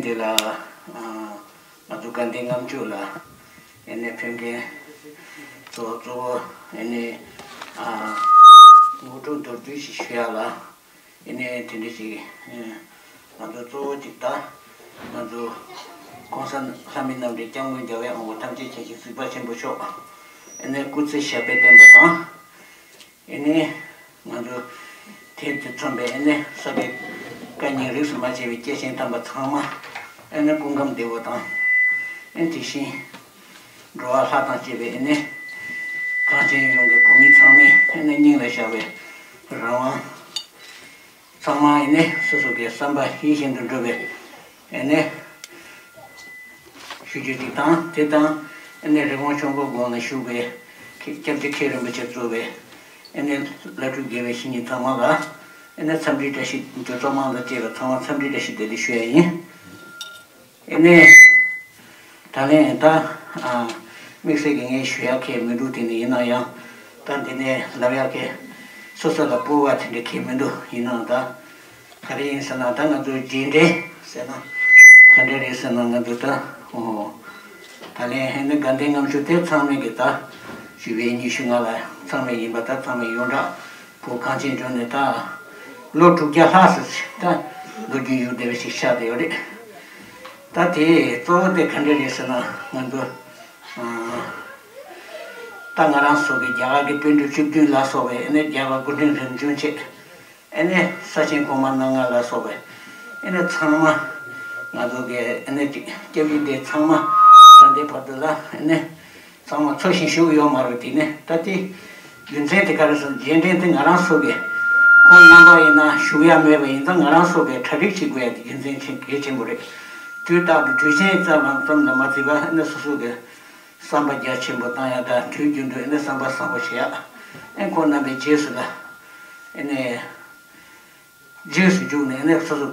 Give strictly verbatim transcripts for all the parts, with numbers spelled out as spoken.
འདི་ལ་ང་ཚོ་དགའ་ལྡན་ལྔ་མཆོད་ལ་ཨེ་ནས་ཕེབས་མཁན་གཙོ་གཙོ་བོ་ཨེ་ནས་ངོ་སྤྲོད་མདོར་བསྡུས་ཤིག་ཞུ་ཡ་ལ། ཨེ་ནས་དེ་འདྲ་ཞིག་ང་ཚོ་གཙོ་བོ་གཅིག་ད་ང་ཚོ་གོང་ས་ལྷ་མི་རྣམས་ཀྱི་སྐྱབས་མགོན་རྒྱལ་བའི་དབང་པོ་ཐམས་ཅད་མཁྱེན་ཅིང་གཟིགས་པ་ཆེན་པོ་མཆོག་ཨེ་ནས་སྐུ་ཚེ་ཞབས་པད་བརྟན་པ་དང་། ཨེ་ནས་ང་ཚོ་དེ་དུས་མཚོན་པའི་ཨེ་ནས་ས་དགེ་བཀའ་རྙིང་རིས་སུ་མ་ཆད་པའི་སྐྱེས་ཆེན་དམ་པ་ཚང་མ་ཨེ་ནས་སྐུ་ཁམས་བདེ་བོ་དང་། ཨེ་དེ་བཞིན་འགྲོ་བ་ལྷ་དང་བཅས་པའི་ཨེ་ནས་གངས་ཅན་ཡོངས་ཀྱི་བོད་མི་ཚང་མས་ཨེ་ནས་སྙིང་ལ་བཞག་པའི་རང་དབང་ཚང་མ་ཨེ་ནས་སོ་སོ་གི་བསམ་པ་ཡིད་བཞིན་དུ་འགྲུབ་པའི་ཨེ་ནས་ཞུ་རྒྱུ་ཅིག་དང་། དེ་དང་ཨེ་ནས་རི་བོང་ཆུ་འགོ་དགོན་ལ་བཞུགས་པའི་སྐྱབས་རྗེ་མཁན་རིན་པོ་ཆེ་གཙོས་པའི་ཨེ་ནས་བླ་སྤྲུལ་དགེ་བའི་བཤེས་གཉེན་ཚང་མ་ལ་ཨེ་ནས་འཚམས་འདྲི་བཀྲ་ཤིས། འདུ་ཚོགས་མང་དང་བཅས་པ་ཚང་མ་འཚམས་འདྲི་བཀྲ་ཤིས་བདེ་ལེགས་ཞུ་ཡ་ཡིན། ཨེ་ནས་ད་ལན་ད་དམིགས་བསལ་གྱི་ངས་ཞུ་ཡ་གལ་མི་འདུག་དེ་ནི་ཡིན་ན་ཡང་ད་འདི་ནས་ལབ་ཡ་གལ་སོ་སོ་ལ་སྤོབས་པ་དེ་འདྲ་གལ་མི་འདུག་ཡིན་ནའང་ད། ག་རེ་ཡིན་ཟེར་ན་ད་ང་ཚོ་རྗེས་དྲན་ཟེར་ན་ག་འདྲ་རེད་ཟེར་ན་ང་ཚོ་ད་ཨོ་ད་ལན་ཧེ་ནི་དགའ་ལྡན་ལྔ་མཆོད་དེ་ཚང་མས་ཀྱི་ད་ཞུ་བའི་ཉི་ཤུ་ལྔ་ལ་ཚང་མས་ཡིན་པ་ད་ཚང་མས་ཡོངས་གྲགས་བོད་གངས་ཅན་ལྗོངས་ནས་ད་ལོ་དྲུག་བརྒྱ་ལྷག་ཙམ་ཞིག་ད་ལོ་རྒྱུས་ཡོད་བསྡད་པ་ཞིག་ཆགས་བསྡད་ཡོད་རེད། ད་དེ་གཙོ་བོ་དེ་ག་འདྲ་རེད་ཟེར་ན་ང་ཚོ་ད་ང་རང་ཚོ་གི་རྒྱ་གར་གྱི་པཎ་གྲུབ་བཅུ་བདུན་ལ་སོགས་པའི་ཨེ་ནི་རྒྱལ་བ་སྐུ་ཕྲེང་རིམ་བྱོན་བྱས། ཨེ་ནས་ས་ཆེན་གོང་མ་རྣམ་ལྔ་ལ་སོགས་པའི་ཨེ་ནས་ཚང་མ་ང་ཚོ་གི་ཨེ་ནས་ཅིག་སྐྱབས་ཡུལ་འདི་ཚང་མ་ད་ལྟའི་བར་དུ་ལ་ཨེ་ནས་ཚང་མ་འཚོ་ཞིང་བཞུགས་ཡོད་མ་རེད། དེ་ནས་ད་ལྟའི་རྒྱུ་མཚན་དེ་ག་རེ་ཟེར་ན་རྗེས་དྲན་དེ་ང་རང་ཚོ་གི་ཁོང་རྣམ་པ་ཡིན་ན་བཞུགས་ཡ་མེད་པ་ཡིན་ཙང་ང་རང་ཚོ་གི་གྲ་སྒྲིག་བྱེད་དགོས་ཡ་དེ་རྒྱུ་མཚན་ཆེན་གལ་ཆེན་པོ་རེད། དུས་རྟག་ཏུ་དུས་ཆེན་ཙམ་ལ་ཙམ་ལ་མ་བརྩིས་པ་ཨེ་ནས་སོ་སོ་གི་བསམ་པ་རྒྱ་ཆེན་པོ་བཏང་ཡ་དང་དུས་རྒྱུན་དུ་ཨེ་ནས་བསམ་པ་བཟང་པོ་བྱེད་ཡ། ཨེ་ཁོང་རྣམ་པའི་རྗེས་སུ་ལ་ཨེ་ནས་རྗེས་སུ་འཇུག་ནས་ཨེ་ནས་སོ་སོ་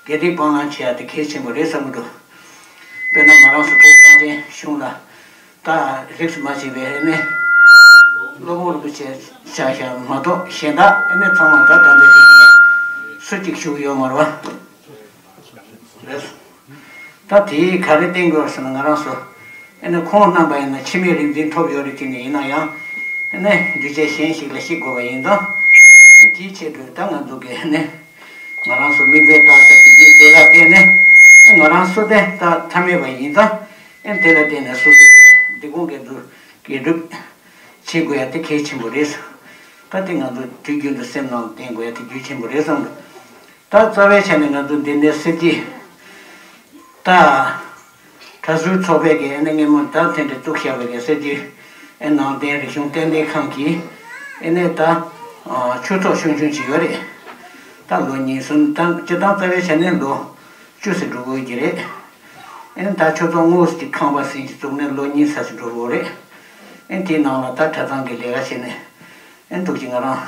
དགེ་སྡིག་སྤང་བླང་བྱེད་ཡ་དེ་གལ་ཆེན་པོ་རེད་བསམ་གྱི་འདུག་དཔེར་ན་ང་རང་ཚོ་བོད་གངས་ཅན་གཞུང་ལ་ད་རིས་སུ་མ་ཆད་པའི་ཨེ་ནས་སློབ་དཔོན་རིན་པོ་ཆེ་ཆ་བཞག་མ་གཏོགས་གཞན་དག་ཨེ་ནས་ཚང་མ་ད་ད་ལྟའི་དུས་སུ་སུ་གཅིག་བཞུགས་ཡོད་མ་རེད་བ། རེད། ད་དེས་ག་རེ་བསྟན་དགོས་ཟེར་ན་ང་རང་ཚོ་ཨེ་ནས་ཁོང་རྣམ་པ་ཡིན་ན་འཆི་མེད་རིག་འཛིན་ཐོབ་ཡོད་རེད། དེ་ནས་ཡིན་ན་ཡང་ཨེ་ནས་གདུལ་བྱ་གཞན་ཞིག་ལ་ཤི་དགོས་པ་ཡིན་ཙང་ཨེ་དེའི་ཆེད་དུ་ད་ང་ཚོ་གི་ཨེ་ནས་ང་རང་ཚོ་མིག་དཔེ་ལྟ་ས་དེ་གའི་དེ་ལ་བརྟེན་ནས་ཨེ་ང་རང་ཚོ་དེ་ད་ཐ་མལ་པ་ཡིན་ཙང་ཨེ་དེ་ལ་བརྟེན་ནས་སོ་སོ་གི་འདི་གོང་གི་འདུ་དགེ་སྒྲུབ་བྱེད་དགོས་ཡ་དེ་གལ་ཆེན་པོ་རེད། ད་དེ་ང་ཚོ་དུས་རྒྱུན་དུ་སེམས་ནང་བསྟན་དགོས་ཡ་དེ་རྒྱུ་ཆེན་པོ་རེད་བསམ་འདུག་ད་རྩ་བའི་ཆ་ནས་ང་ཚོ་འདི་ནས་སྲིད་སྤྱི་ད་གྲྭ་ཟུར་ཚོགས་པའི་གི་ཨེ་ནས་སྔོན་མ་ད་དེ་འདྲ་བཙུགས་བཞག་པའི་གི་སྲིད་སྤྱི་ཨེ་ནང་བསྟན་རིག་གཞུང་ཏན་ཏན་ཁང་གིས་ཨེ་ནས་ད་ཆོས་ཚོགས་ཆུང་ཆུང་ཅིག་ཡོད་རེད། ད་ལོ་གཉིས་གསུམ་ད་སྤྱིར་བཏང་རྩ་བའི་ཆ་ནས་ལོ་བཅུ་ཙམ་འགྲོ་དགོས་ཀྱི་རེད། ཨེ་ནས་ད་ཆོས་ཚོགས་དངོས་སུ་ཅིག་ཁང་པ་ཟིན་ཅིག་བཙུགས་ནས་ལོ་གཉིས་ཙམ་ཞིག་འགྲོ་དགོས་རེད། ཨེ་དེའི་ནང་ལ་ད་གྲྭ་ཚང་གི་ལས་ཀ་བྱས་ནས་ཨེ་འདུག་ཅིག་ང་རང་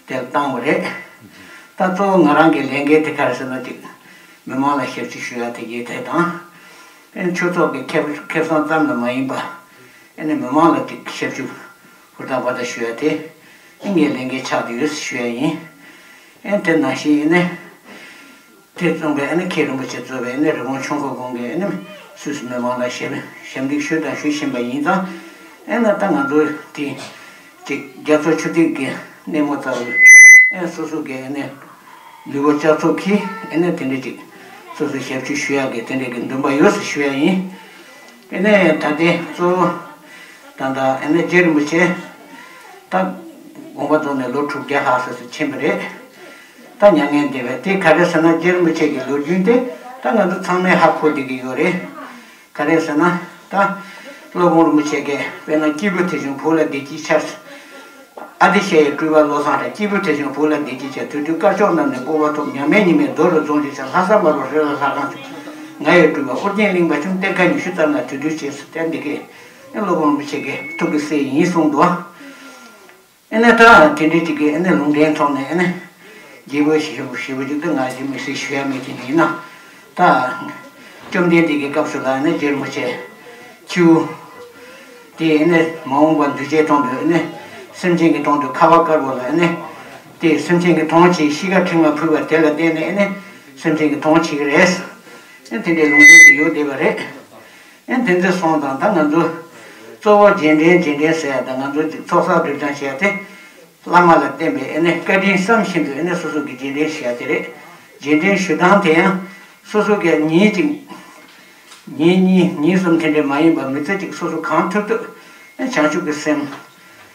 དེར་བཏང་བ་རེད། ད་གཙོ་བོ་ང་རང་གི་ལས་འགན་དེ་ག་རེ་ཟེར་ན་ཅིག་མི་མང་ལ་ཞབས་ཕྱི་ཞུ་ཡ་དེ་གའི་དེ་དང་། ཨེ་ཆོས་ཚོགས་ཀྱི་ཁེ་ཁེ་བཟང་ཙམ་ལ་མ་ཡིན་པ་ཨེ་ནས་མི་མང་ལ་ཅིག་ཞབས་ཞུ་ཧུར་ཐག་པ་ཐག་ཞུ་ཡ་དེ་ཨེ་ངའི་ལས་འགན་ཆགས་བསྡད་ཡོད་ཞུ་ཡ་ཡིན། ཨེ་དེ་ནང་བཞིན་ཨེ་ནས། དེ་གཙོས་པའི་ཨ་ནི་མཁན་རིན་པོ་ཆེ་གཙོས་པའི་ཨ་ནི་རི་བོང་ཆུ་འགོ་དགོན་གྱི་ཨ་ནི་སུད་སི་མི་མང་ལ་ཞབས་ཞབས་འདེགས་ཞུས་དང་ཞུ་བཞིན་པ་ཡིན་ཙང་། ཨེ་ན་ད་ང་ཚོ་དེ་ཅིག་རྒྱ་མཚོ་ཆུ་ཐིགས་ཀྱི་སྣེ་མོ་ཙམ་ཨེ་སོ་སོ་གི་ཨ་ནི་ལུས་པོ་ལྕགས་ཚོགས་ཀྱིས་ཨ་ནི་དེ་འདྲ་ཅིག་སོ་སོ་ཞབས་ཕྱི་ཞུ་ཡག་གི་དེ་འདྲ་གི་འདུན་པ་ཡོད་ཟེར་ཞུ་ཡ་ཡིན། ཨེ་ནས་ད་ལྟའི་གཙོ་བོ་ད་ལྟ་ཨེ་ནས་རྗེ་རིན་པོ་ཆེ་ད་དགོངས་པ་རྫོགས་ནས་ལོ་དྲུག་བརྒྱ་ལྷག་ཙམ་ཞིག་ཕྱིན་པ་རེད། ད་མྱ་ངན་འདས་པའི་དེ་ག་རེ་ཟེར་ན་རྗེ་རིན་པོ་ཆེ་གི་ལོ་རྒྱུས་དེ་ད་ང་ཚོ་ཚང་མས་ཧ་གོ་བསྡད་ཀྱི་ཡོད་རེད། ག་རེ་ཟེར་ན་ད་སློབ་དཔོན་རིན་པོ་ཆེ་གིས་དཔེར་ན་སྐྱེས་བུ་དེ་བཞིན་བོད་ལ་བདེ་སྐྱིད་འཆར། ཨ་ཏི་ཤ་ཡི་སྤྲུལ་པ་བློ་བཟང་རེད། སྐྱེས་བུ་དེ་བཞིན་བོད་ལ་བདེ་སྐྱིད་ཆེ། དུས་དུས་དཀར་ཕྱོགས་རྣམས་ནས་སྤོབས་པ་ཐོབ། ཉ་མེད་ཉི་མེད་རྡོ་རུ་རྫོང་ཆེ་ཆ། ལྷ་ས་དམར་པོ་རི་ལ་ལྷ་ཁང་བྱུང་། ང་ཡི་སྤྲུལ་པ་ཨོ་རྒྱན་གླིང་པ་བྱུང་། གཏེར་ཁ་ཉི་ཤུ་རྩ་ལྔ་དུས་དུས་བྱས་སུ་བསྟན་འདི་སྐད་ཨེ་སློབ་དཔོན་རིན་པོ་ཆེ་གི་ཐུགས་ཀྱི་སྲས་ཡིན་གསུངས་འདུག་ཨེ་ནས་ད་དེ་འདྲའི་ཅིག་གི་ཨེ་ནས་ལུང་འདྲེན་ཐོག་ནས་ཨེ་ནས་རྒྱལ་པོ་ཞེ་པོ་ཞེ་པོ་ཅིག་ཏུ་ང་ཞིག་མི་སྲིད་ཞུ་ཡ་མེད་ཀྱི་ནི་ཡིན་ན། ད་བཅོམ་ལྡན་འདས་ཀྱི་སྐབས་སུ་ལ་ཨེ་ནས་རྗེ་རིན་པོ་ཆེ་ཁྱེའུ་དེ་ཨེ་ནས་མ་འོངས་པ་འདུས་བྱས་དོན་དུ་ཨེ་ནས་སེམས་ཅན་གྱི་དོན་དུ་ཁ་བ་དཀར་པོ་ལ་ཨེ་ནས་དེ་སེམས་ཅན་གྱི་དོན་བྱེད་ཤི་ཁ་ཕྲེང་བ་ཕུལ་བ་དེ་ལ་བརྟེན་ནས་ཨེ་ནས། སེམས་ཅན་གྱི་མཐོང་བ་བྱེད་ཀྱི་རེད། ཨེ་དེ་འདྲའི་ལུང་བསྟན་དེ་ཡོད་བསྡད་པ་རེད། ཨེ་དེ་ཚོ་སོང་ཙང་ད་ང་ཚོ་གཙོ་བོ་རྗེས་དྲན་རྗེས་དྲན་ཟེར་ཡ་དང་ང་ཚོ་ཚོགས་བསགས་སྒྲིབ་སྦྱང་བྱེད་ཡ་དེ། བླ་མ་ལ་བརྟེན་པའི་ཨེ་ནས་བཀའ་དྲིན་བསམ་བཞིན་དུ་ཨེ་ནས་སོ་སོ་གི་རྗེས་དྲན་བྱེད་ཡ་དེ་རེད། རྗེས་དྲན་ཞུ་སྟངས་དེ་ཡང་སོ་སོ་གི་ཉིན་གཅིག་ཉིན་གཉིས་ཉིན་གསུམ་དེ་འདྲའི་མ་ཡིན་པར་མི་ཚེ་གཅིག་སོ་སོ་གང་ཐུབ་ཐུབ་ཨེ་བྱང་ཆུབ་ཀྱི་སེམས།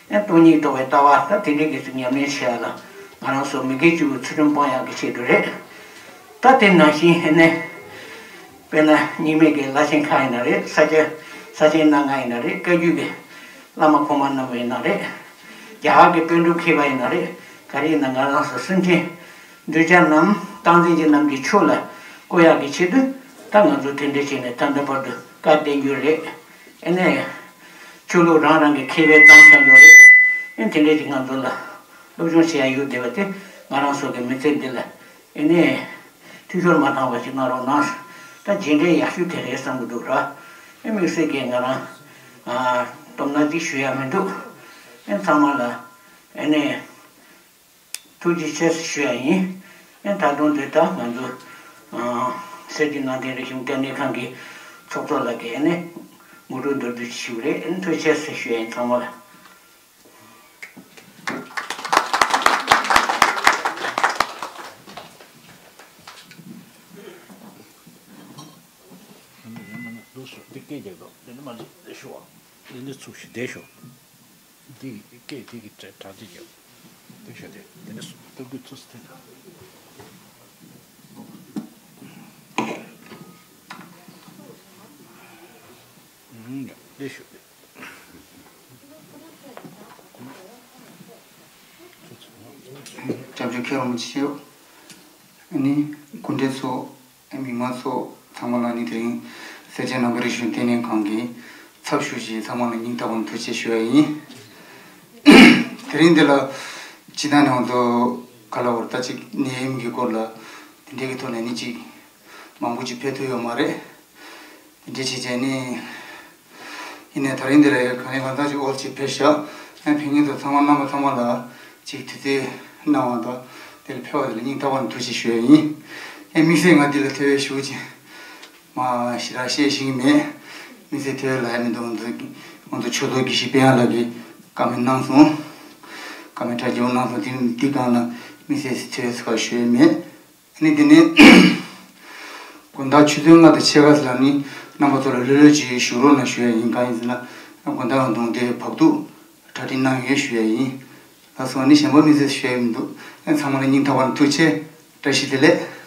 ཨེ་སྟོང་ཉིད་རྟོགས་པའི་ལྟ་བ་ད་དེ་འདྲའི་གི་ཚུལ་ཉམས་ལེན་བྱེད་ཡ་ལ་ང་རང་ཚོ་མི་དགེ་བཅུ་པོའི་ཚུལ་ཁྲིམས་སྤོང་ཡག་གི་ཆེད་དུ་རེད། ད་དེ་ནང་བཞིན་ཨེ་ནས། དཔེར་ན་རྙིང་མའི་གི་བླ་ཆེན་ཁག་ཡིན་ན་རེད། ས་སྐྱ་ས་ཆེན་སྣ་ལྔ་ཡིན་ན་རེད། བཀའ་བརྒྱུད་ཀྱི་བླ་མ་གོང་མ་རྣམས་ཡིན་ན་རེད། རྒྱ་གར་གྱི་པཎ་གྲུབ་མཁས་པ་ཡིན་ན་རེད། ག་རེ་ཡིན་ན་ང་རང་ཚོ་སེམས་ཅན་གདུལ་བྱ་རྣམས་སྟངས་འཛིན་གྱི་རྣམས་ཀྱི་ཆོས་ལ་བཀོད་ཡག་གི་ཆེད་དུ་ད་ང་ཚོ་དེ་འདྲ་བྱས་ནས་ད་ལྟ་བར་དུ་བཀའ་བསྟན་རྒྱུ་རེད། ཨེ་ནས་ཆོས་ལུགས་རང་རང་གི་མཁས་པའི་གཏམ་བཤད་རྒྱུ་རེད། ཨེ་དེ་འདྲ་ཅིག་ང་ཚོ་ལ་སློབ་སྦྱོང་བྱེད་ཡ་ཡོད་བསྡད་པ་དེ་ང་རང་ཚོ་གི་མི་ཚེ་འདི་ལ་ཨེ་ནས། འཐུས་ཤོར་མ་བཏང་བ་ཞིག་གནང་རོགས་གནང་། ད་རྗེས་དྲན་ཡག་ཤོས་དེ་རེད་བསམ་གྱི་འདུག་ར། ཨེ་དམིགས་བསལ་གྱིས་ང་རང་ཨ་སྟོབས་ན་ཅིག་ཞུ་ཡ་མི་འདུག་ཨེ་ཚང་མ་ལ་ཨེ་ནས་ཐུགས་རྗེ་ཆེ་ཞུ་ཡ་ཡིན། ཨེ་ད་དུང་འདི་ལྟར་ང་ཚོ་ཨ་སྲིད་སྤྱི་ནང་བསྟན་རིག་གཞུང་ལྟེ་གནས་ཁང་གི་ཚོགས་གཙོ་ལགས་ཀྱིས་ཨེ་ནས་ངོ་སྤྲོད་མདོར་བསྡུས་ཞུ་གི་རེད། ཨེ་ཐུགས་རྗེ་ཆེ་ཞུ་ཡ་ཡིན་ཚང་མ་ལ། འདི་སྐད་རྒྱག་དང་འདི་ནི་མ་འདི་ཤོག་འདི་ནི་ཚུགས་ཤིག་བསྡད་ཤོག་འདི་སྐད་འདི་གི་གྲ་གྲ་འདི་རྒྱག་འདི་ཤོག་འདི་འདི་ནི་སྟོབས་རྒྱུ་ཚུགས་སུ་འཐེན། འདི་ཤོག་སྐྱབས་རྗེ་མཁན་རིན་པོ་ཆེ། ཨ་ནི་སྐུ་མགྲོན་ཚོ། མི་མང་ཚོ་ཚང་མ་ལ་ནི་དེ་རིང་སེར་བྱེས་ནང་པའི་རིག་གཞུང་ལྟེ་གནས་ཁང་གི་ཚབ་ཞུ་བཞིན་ཚང་མ་ལ་སྙིང་ཐག་པ་ནས་ཐུགས་རྗེ་ཆེ་ཞུ་ཡ་ཡིན། དེ་རིང་འདི་ལ་སྤྱི་བཏང་ནས་ང་ཚོ་ག་ལ་བར་ལྟ་ཅིག་ནད་ཡམས་ཀྱི་སྐོར་ལ་དེ་འདྲའི་གི་ཐོག་ནས་ནི་ཅིག་མང་པོ་ཅིག་ཕེབས་ཐུབ་ཡོད་མ་རེད། དེ་འདྲ་བྱས་བྱས་ནས། ཡིན་ནའི་ད་རིང་འདི་ལ་གང་ལས་གང་འཚམ་ཅིག་འོལ་ཅིག་ཕེབས་ཤག་ཨ་ཕེབས་མཁན་ཚོ་ཚང་མ་རྣམ་པ་ཚང་མ་ལ་ཅིག་དུས་ཚོད་གནང་བ་དང་དེ་ལ་ཕེབས་པ་དེ་ལ་སྙིང་ཐག་པ་ནས་ཐུགས་རྗེ་ཞུ་ཡ་ཡིན། ཨེ་དམིགས་བསལ་ང་འདི་ལ་དེ་བས་ཞུ་ཅིག་མ་ཞེ་དྲག་བཤད་ཤེས་ཀྱི་མེད། དམིགས་བསལ་དེ་བས་ལ་ཡ་མི་འདུག་ང་ཚོ་ང་ཚོ་ཆོས་རྫོང་དགེ་བཤེས་དཔལ་དབྱངས་ལགས་ཀྱིས་བཀའ་མོལ་གནང་སོང་། བཀའ་མོལ་གྲ་རྒྱས་པོ་གནང་སོང་། དེ་འདི་སྒང་ལ་དམིགས་བསལ་དེ་བས་ཚོད་ཞུ་ཡ་མེད། ནི་འདི་ནི། དགོང་དག་ཆུ་ཚོད་ལྔ་དང་ཕྱེད་ཀ་ཙམ་ལ་ནི་རྣམ་པ་ཚོ་ལ་ལྷོད་ལྷོད་ཅིག་བཞུགས་རོགས་གནང་ཞུ་ཡ་ཡིན། གང་ཡིན་ཟེར་ན་དགོང་དག་ལ་གདོང་དེ་བག་ཐུག་གྲ་སྒྲིག་གནང་ཡོད་ཞུ་ཡ་ཡིན། ལགས་སོ། ནི་གཞན་པ་མི་ཚེ་ཞུ་ཡ་མི་འདུག་ཨེ་ཚང་མ་ལ་སྙིང་ཐག་པ་ནས་ཐུགས་རྗེ་ཆེ། བཀྲ་ཤིས་བདེ་ལེགས།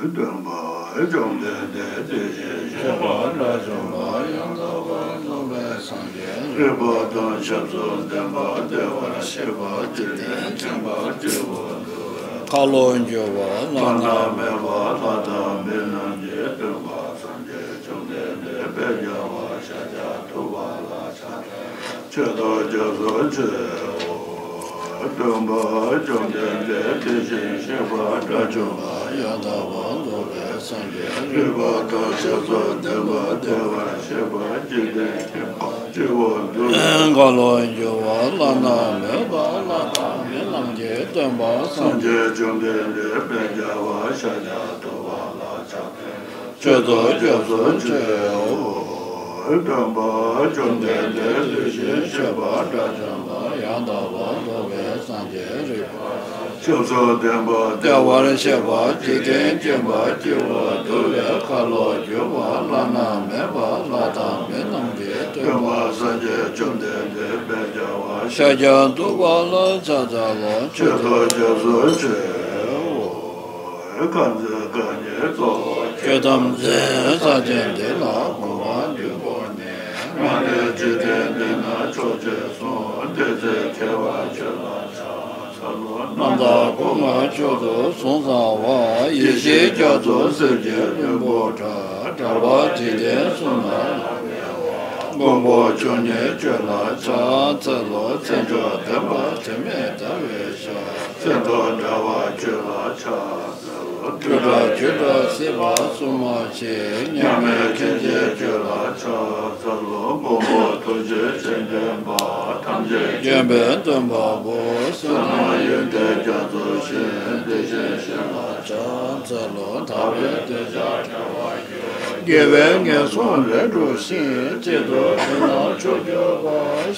སྟོན་པ་བཅོམ་ལྡན་འདས་དེ་བཞིན་གཤེགས་པ་དགྲ་བཅོམ་པ་ཡང་དག་པར་རྫོགས་པའི་སངས་རྒྱས་རིག་པ་དང་ཞབས་སུ་ལྡན་པ་བདེ་བར་གཤེགས་པ་འཇིག་རྟེན་མཁྱེན་པ་སྤྱི་བོར་འདུག་ཁ་ལོ་སྒྱུར་བ་བླ་ན་མེད་པ་ལྷ་དང་མི་རྣམས་ཀྱི་སྟོན་པ་སངས་རྒྱས་བཅོམ་ལྡན་འདས་དཔལ་རྒྱལ་བ་ཤཱཀྱ་ཐུབ་པ་ལ་ཕྱག་འཚལ་ལོ། མཆོད་དོ་སྐྱབས་སུ་མཆིའོ། སྟོན་པ་བཅོམ་ལྡན་འདས་དེ་བཞིན་གཤེགས་པ་དགྲ་བཅོམ་པ་ཡང་དག་པར་རྫོགས་པའི་སངས་རྒྱས་རིག་པ་དང་ཞབས་སུ་ལྡན་པ་བདེ་བར་གཤེགས་པ་འཇིག་རྟེན་མཁྱེན་པ་སྤྱི་བོར་འདུག་ཁ་ལོ་སྒྱུར་བ་བླ་ན་མེད་པ་ལྷ་དང་མི་རྣམས་ཀྱི་སྟོན་པ་སངས་རྒྱས་བཅོམ་ལྡན་འདས་དཔལ་རྒྱལ་བ་ཤཱཀྱ་ཐུབ་པ་ལ་ཕྱག་འཚལ་ལོ། མཆོད་དོ་སྐྱབས་སུ་མཆིའོ། སྟོན་པ་བཅོམ་ལྡན་འདས་དེ་བཞིན་གཤེགས་པ་དགྲ་བཅོམ་པ་ཡང་དག་པར་རྫོགས་པའི་སངས་རྒྱས་རིག་པ་ཞབས་སུ་ལྡན་པ་བདེ་བར་གཤེགས་པ་འཇིག་རྟེན་མཁྱེན་པ་སྤྱི་བོར་འདུག་པས་ཁ་ལོ་སྒྱུར་བ་བླ་ན་མེད་པ་ལྷ་དང་མི་རྣམས་ཀྱི་སྟོན་པ་སངས་རྒྱས་བཅོམ་ལྡན་འདས་དཔལ་རྒྱལ་བ་ཤཱཀྱ་ཐུབ་པ་ལ་ཕྱག་འཚལ་ལོ། མཆོད་དོ་སྐྱབས་སུ་མཆིའོ། བསྐང་གསོ་བཀའ་ཉན་གཙོ་བོ་ཆོས་ཐམས་ཅད་ས་ཆེན་འདི་ལ་གོ་འཕང་འདི་བོར་ནས་མ་ལུས་འཇིག་རྟེན་འདི་ན་ཆོག་ཅེས་གསུངས། དེ་ཚེ་མཁས་པ་ཁྱོད་ལ་ཕྱག་འཚལ་ལོ། རྣམ་དག་སྐུ་མངའ་མཆོག་ཏུ་གཟུང་བཟང་བ། ཡེ་ཤེས་རྒྱ་མཚོ་གསེར་གྱི་ལྷུན་པོ་འདྲ། གྲགས་པ་འཇིག་རྟེན་གསུམ་ན་ལྷང་ངེ་བ། མགོན་པོ་ཁྱོད་ཉིད་ཁྱོད་ལ་ཕྱག་འཚལ་ལོ། མཚན་མཆོག་ལྡན་པ་དྲི་མེད་ཟླ་བའི་ཞལ། མཚན་ཐོག་འདྲ་བ་ཁྱོད་ལ་ཕྱག་འཚལ་ལོ། སྤྲོས་བྲལ་ཆོས་སྒྲ་སྲིད་པ་གསུམ་མ་མཆིས། མཉམ་མེད་མཁྱེན་ཅིང་དཔྱོད་ལ་ཕྱག་འཚལ་ལོ། མགོན་པོ་ཐུགས་རྗེ་ཆེ་ལྡན་པ། ཐམས་ཅད་མཁྱེན་པའི་སྟོན་པ་པོ། བསོད་ནམས་ཡོན་ཏན་རྒྱ་མཚོ་ཆེ། བདེ་ཆེན་ཞིང་ལ་ཕྱག་འཚལ་ལོ། ཐར་པའི་གདུལ་བྱ་ཐར་བར་འགྱུར། དགེ་བའི་ངན་སོང་ལས་གྲོལ་ཞིང་། གཅིག་ཏུ་བྱོན་ནས་མཆོག་གྱུར་པ།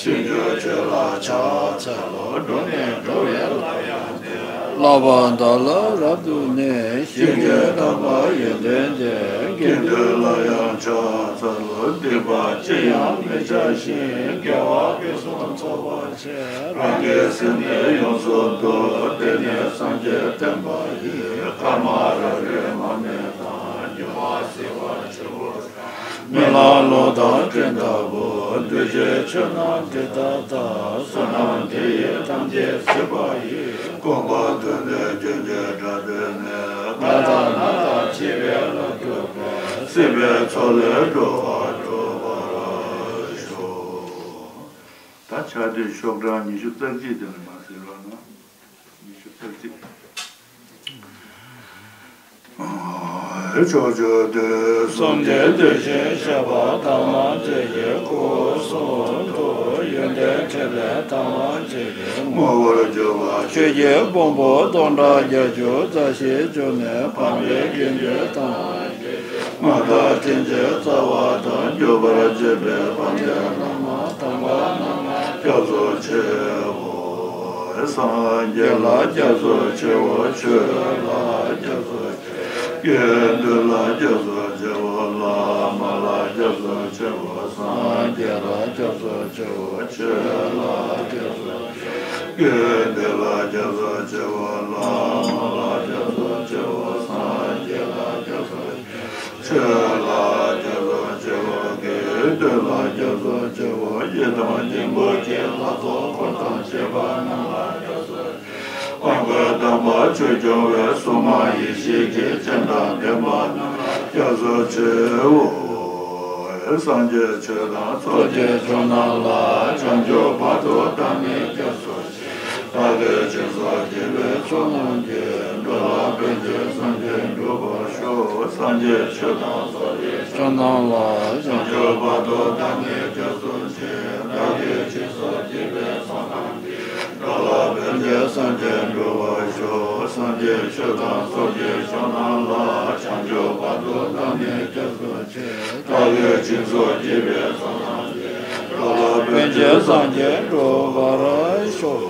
ཞིང་བཅུ་ཆོས་ལ་ཕྱག་འཚལ་ལོ། འགྲོ་མི་འགྲོ་བའི་བླ་ཡང་བསྟེན། བསླབ་པ་དག་ལ་རབ་ཏུ་གནས། ཞིང་ཁྱེད་དམ་པ་ཡོན་ཏན་ཅན། དགེ་འདུན་ལ་ཡང་ཕྱག་འཚལ་ལོ། སྡིག་པ་ཅི་ཡང་མི་བྱ་ཞིང་། དགེ་བ་ཕུན་སུམ་ཚོགས་པར་བྱེད། རང་གི་སེམས་ནི་ཡོངས་སུ་འདུལ། དེ་ནི་སངས་རྒྱས་བསྟན་པ་ཡི། ཀ་མ་ར་རི་མ་ཎི་དང་། འབྱུང་བ་སེལ་བ་ཆེན་པོ། རྨི་ལམ་གློག་དང་སྤྲིན་ལྟ་བུ། གདུལ་བྱའི་ཆོས་རྣམས་དེ་ལྟར་བལྟ། བསོད་ནམས་དེ་ཡིས་ཐམས་ཅད་གཟིགས་པ་ཡིས། དགོངས་པ་དོན་ལྡན་སྤྱོད་ཕྱིར་བཀའ་སྩལ་ནས། ང་དང་ན་དང་འཆི་བའི་ལམ་སྒྲུབ་པའི། སྲིད་པའི་མཚོ་ལས་འགྲོ་བ་སྒྲོལ་བར་ཤོག་ད་ཕྱག་དེབ་ཤོག་གྲངས་ཉི་ཤུ་རྩ་གཅིག་དེ་ལ་མ་ཟེར་བ་ན། ཉི་ཤུ་རྩ་གཅིག་ཕྱོགས་བཅུ་དུས་གསུམ་སྟེ། འདུལ་ཞིང་གཤེགས་པ་དམ་པ་ཆོས་ཀྱི་སྐུ་གསུང་ཐུགས། ཡོན་ཏན་ཕྲིན་ལས་དམ་པ་ཆོས་ཀྱི་ངོ་བོར་གྱུར་པ། ཆོས་ཀྱི་ཕུང་པོ་སྟོང་ཕྲག་བརྒྱད་ཅུ་རྩ་བཞིའི་བྱང་ནས་འཕགས་པའི་དགེ་འདུན་དམ་པ། མངའ་བདག་དྲིན་ཅན་རྩ་བ་དང་། གྱུར་པར་བྱོན་པའི་དཔལ་ལྡན་བླ་མ་དམ་པ་རྣམས་ལ་སྐྱབས་སུ་མཆིའོ། སངས་རྒྱས་ལ་སྐྱབས་སུ་མཆིའོ། ཆོས་ལ་སྐྱབས་སུ་མཆིའོ། དགེ་འདུན་ལ་སྐྱབས་སུ་མཆིའོ། བླ་མ་ལ་སྐྱབས་སུ་མཆིའོ། སངས་རྒྱས་ལ་སྐྱབས་སུ་མཆིའོ། ཆོས་ལ་སྐྱབས་སུ་མཆིའོ། དགེ་འདུན་ལ་སྐྱབས་སུ་མཆིའོ། བླ་མ་ལ་སྐྱབས་སུ་མཆིའོ། སངས་རྒྱས་ལ་སྐྱབས་སུ་མཆིའོ། ཆོས་ལ་སྐྱབས་སུ་མཆིའོ། དགེ་འདུན་ལ་སྐྱབས་སུ་མཆིའོ། ཡི་དམ་སྙིང་པོ་བརྒྱད་ལ་སོགས་འཁོར་དང་བཅས་པ་རྣམས་ལ་སྐྱབས་སུ། དབང་པོའི་དམ་པ་ཆོས་སྐྱོང་བའི་སྲུང་མ་ཡེ་ཤེས་ཀྱི་སྤྱན་དང་ལྡན་པ་རྣམས་ལ་སྐྱབས་སུ་མཆིའོ། སངས་རྒྱས་ཆོས་དང་ཚོགས་ཀྱི་མཆོག་རྣམས་ལ། བྱང་ཆུབ་བར་དུ་བདག་ནི་སྐྱབས་སུ་མཆི། བདག་གིས་སྦྱིན་སོགས་བགྱིས་པའི་ཚོགས་རྣམས་ཀྱིས། འགྲོ་ལ་ཕན་ཕྱིར་སངས་རྒྱས་འགྲུབ་པར་ཤོག་སངས་རྒྱས་ཆོས་དང་ཚོགས་ཀྱི་མཆོག་རྣམས་ལ། བྱང་ཆུབ་བར་དུ་བདག་ནི་སྐྱབས་སུ་མཆི། བདག་གིས་སྦྱིན་སོགས་བགྱིས་པའི་ཚོགས་རྣམས་ཀྱིས། འགྲོ་ལ་ཕན་ཕྱིར་སངས་རྒྱས་འགྲུབ་པར་ཤོག་སངས་རྒྱས་ཆོས་དང་ཚོགས་ཀྱི་མཆོག་རྣམས་ལ། བྱང་ཆུབ་བར་དུ་བདག་ནི་སྐྱབས་སུ་མཆི། བདག་གིས་སྦྱིན་སོགས་བགྱིས་པའི་ཚོགས་རྣམས་ཀྱིས། འགྲོ་ལ་ཕན་ཕྱིར་སངས་རྒྱས་འགྲུབ་པར་ཤོག་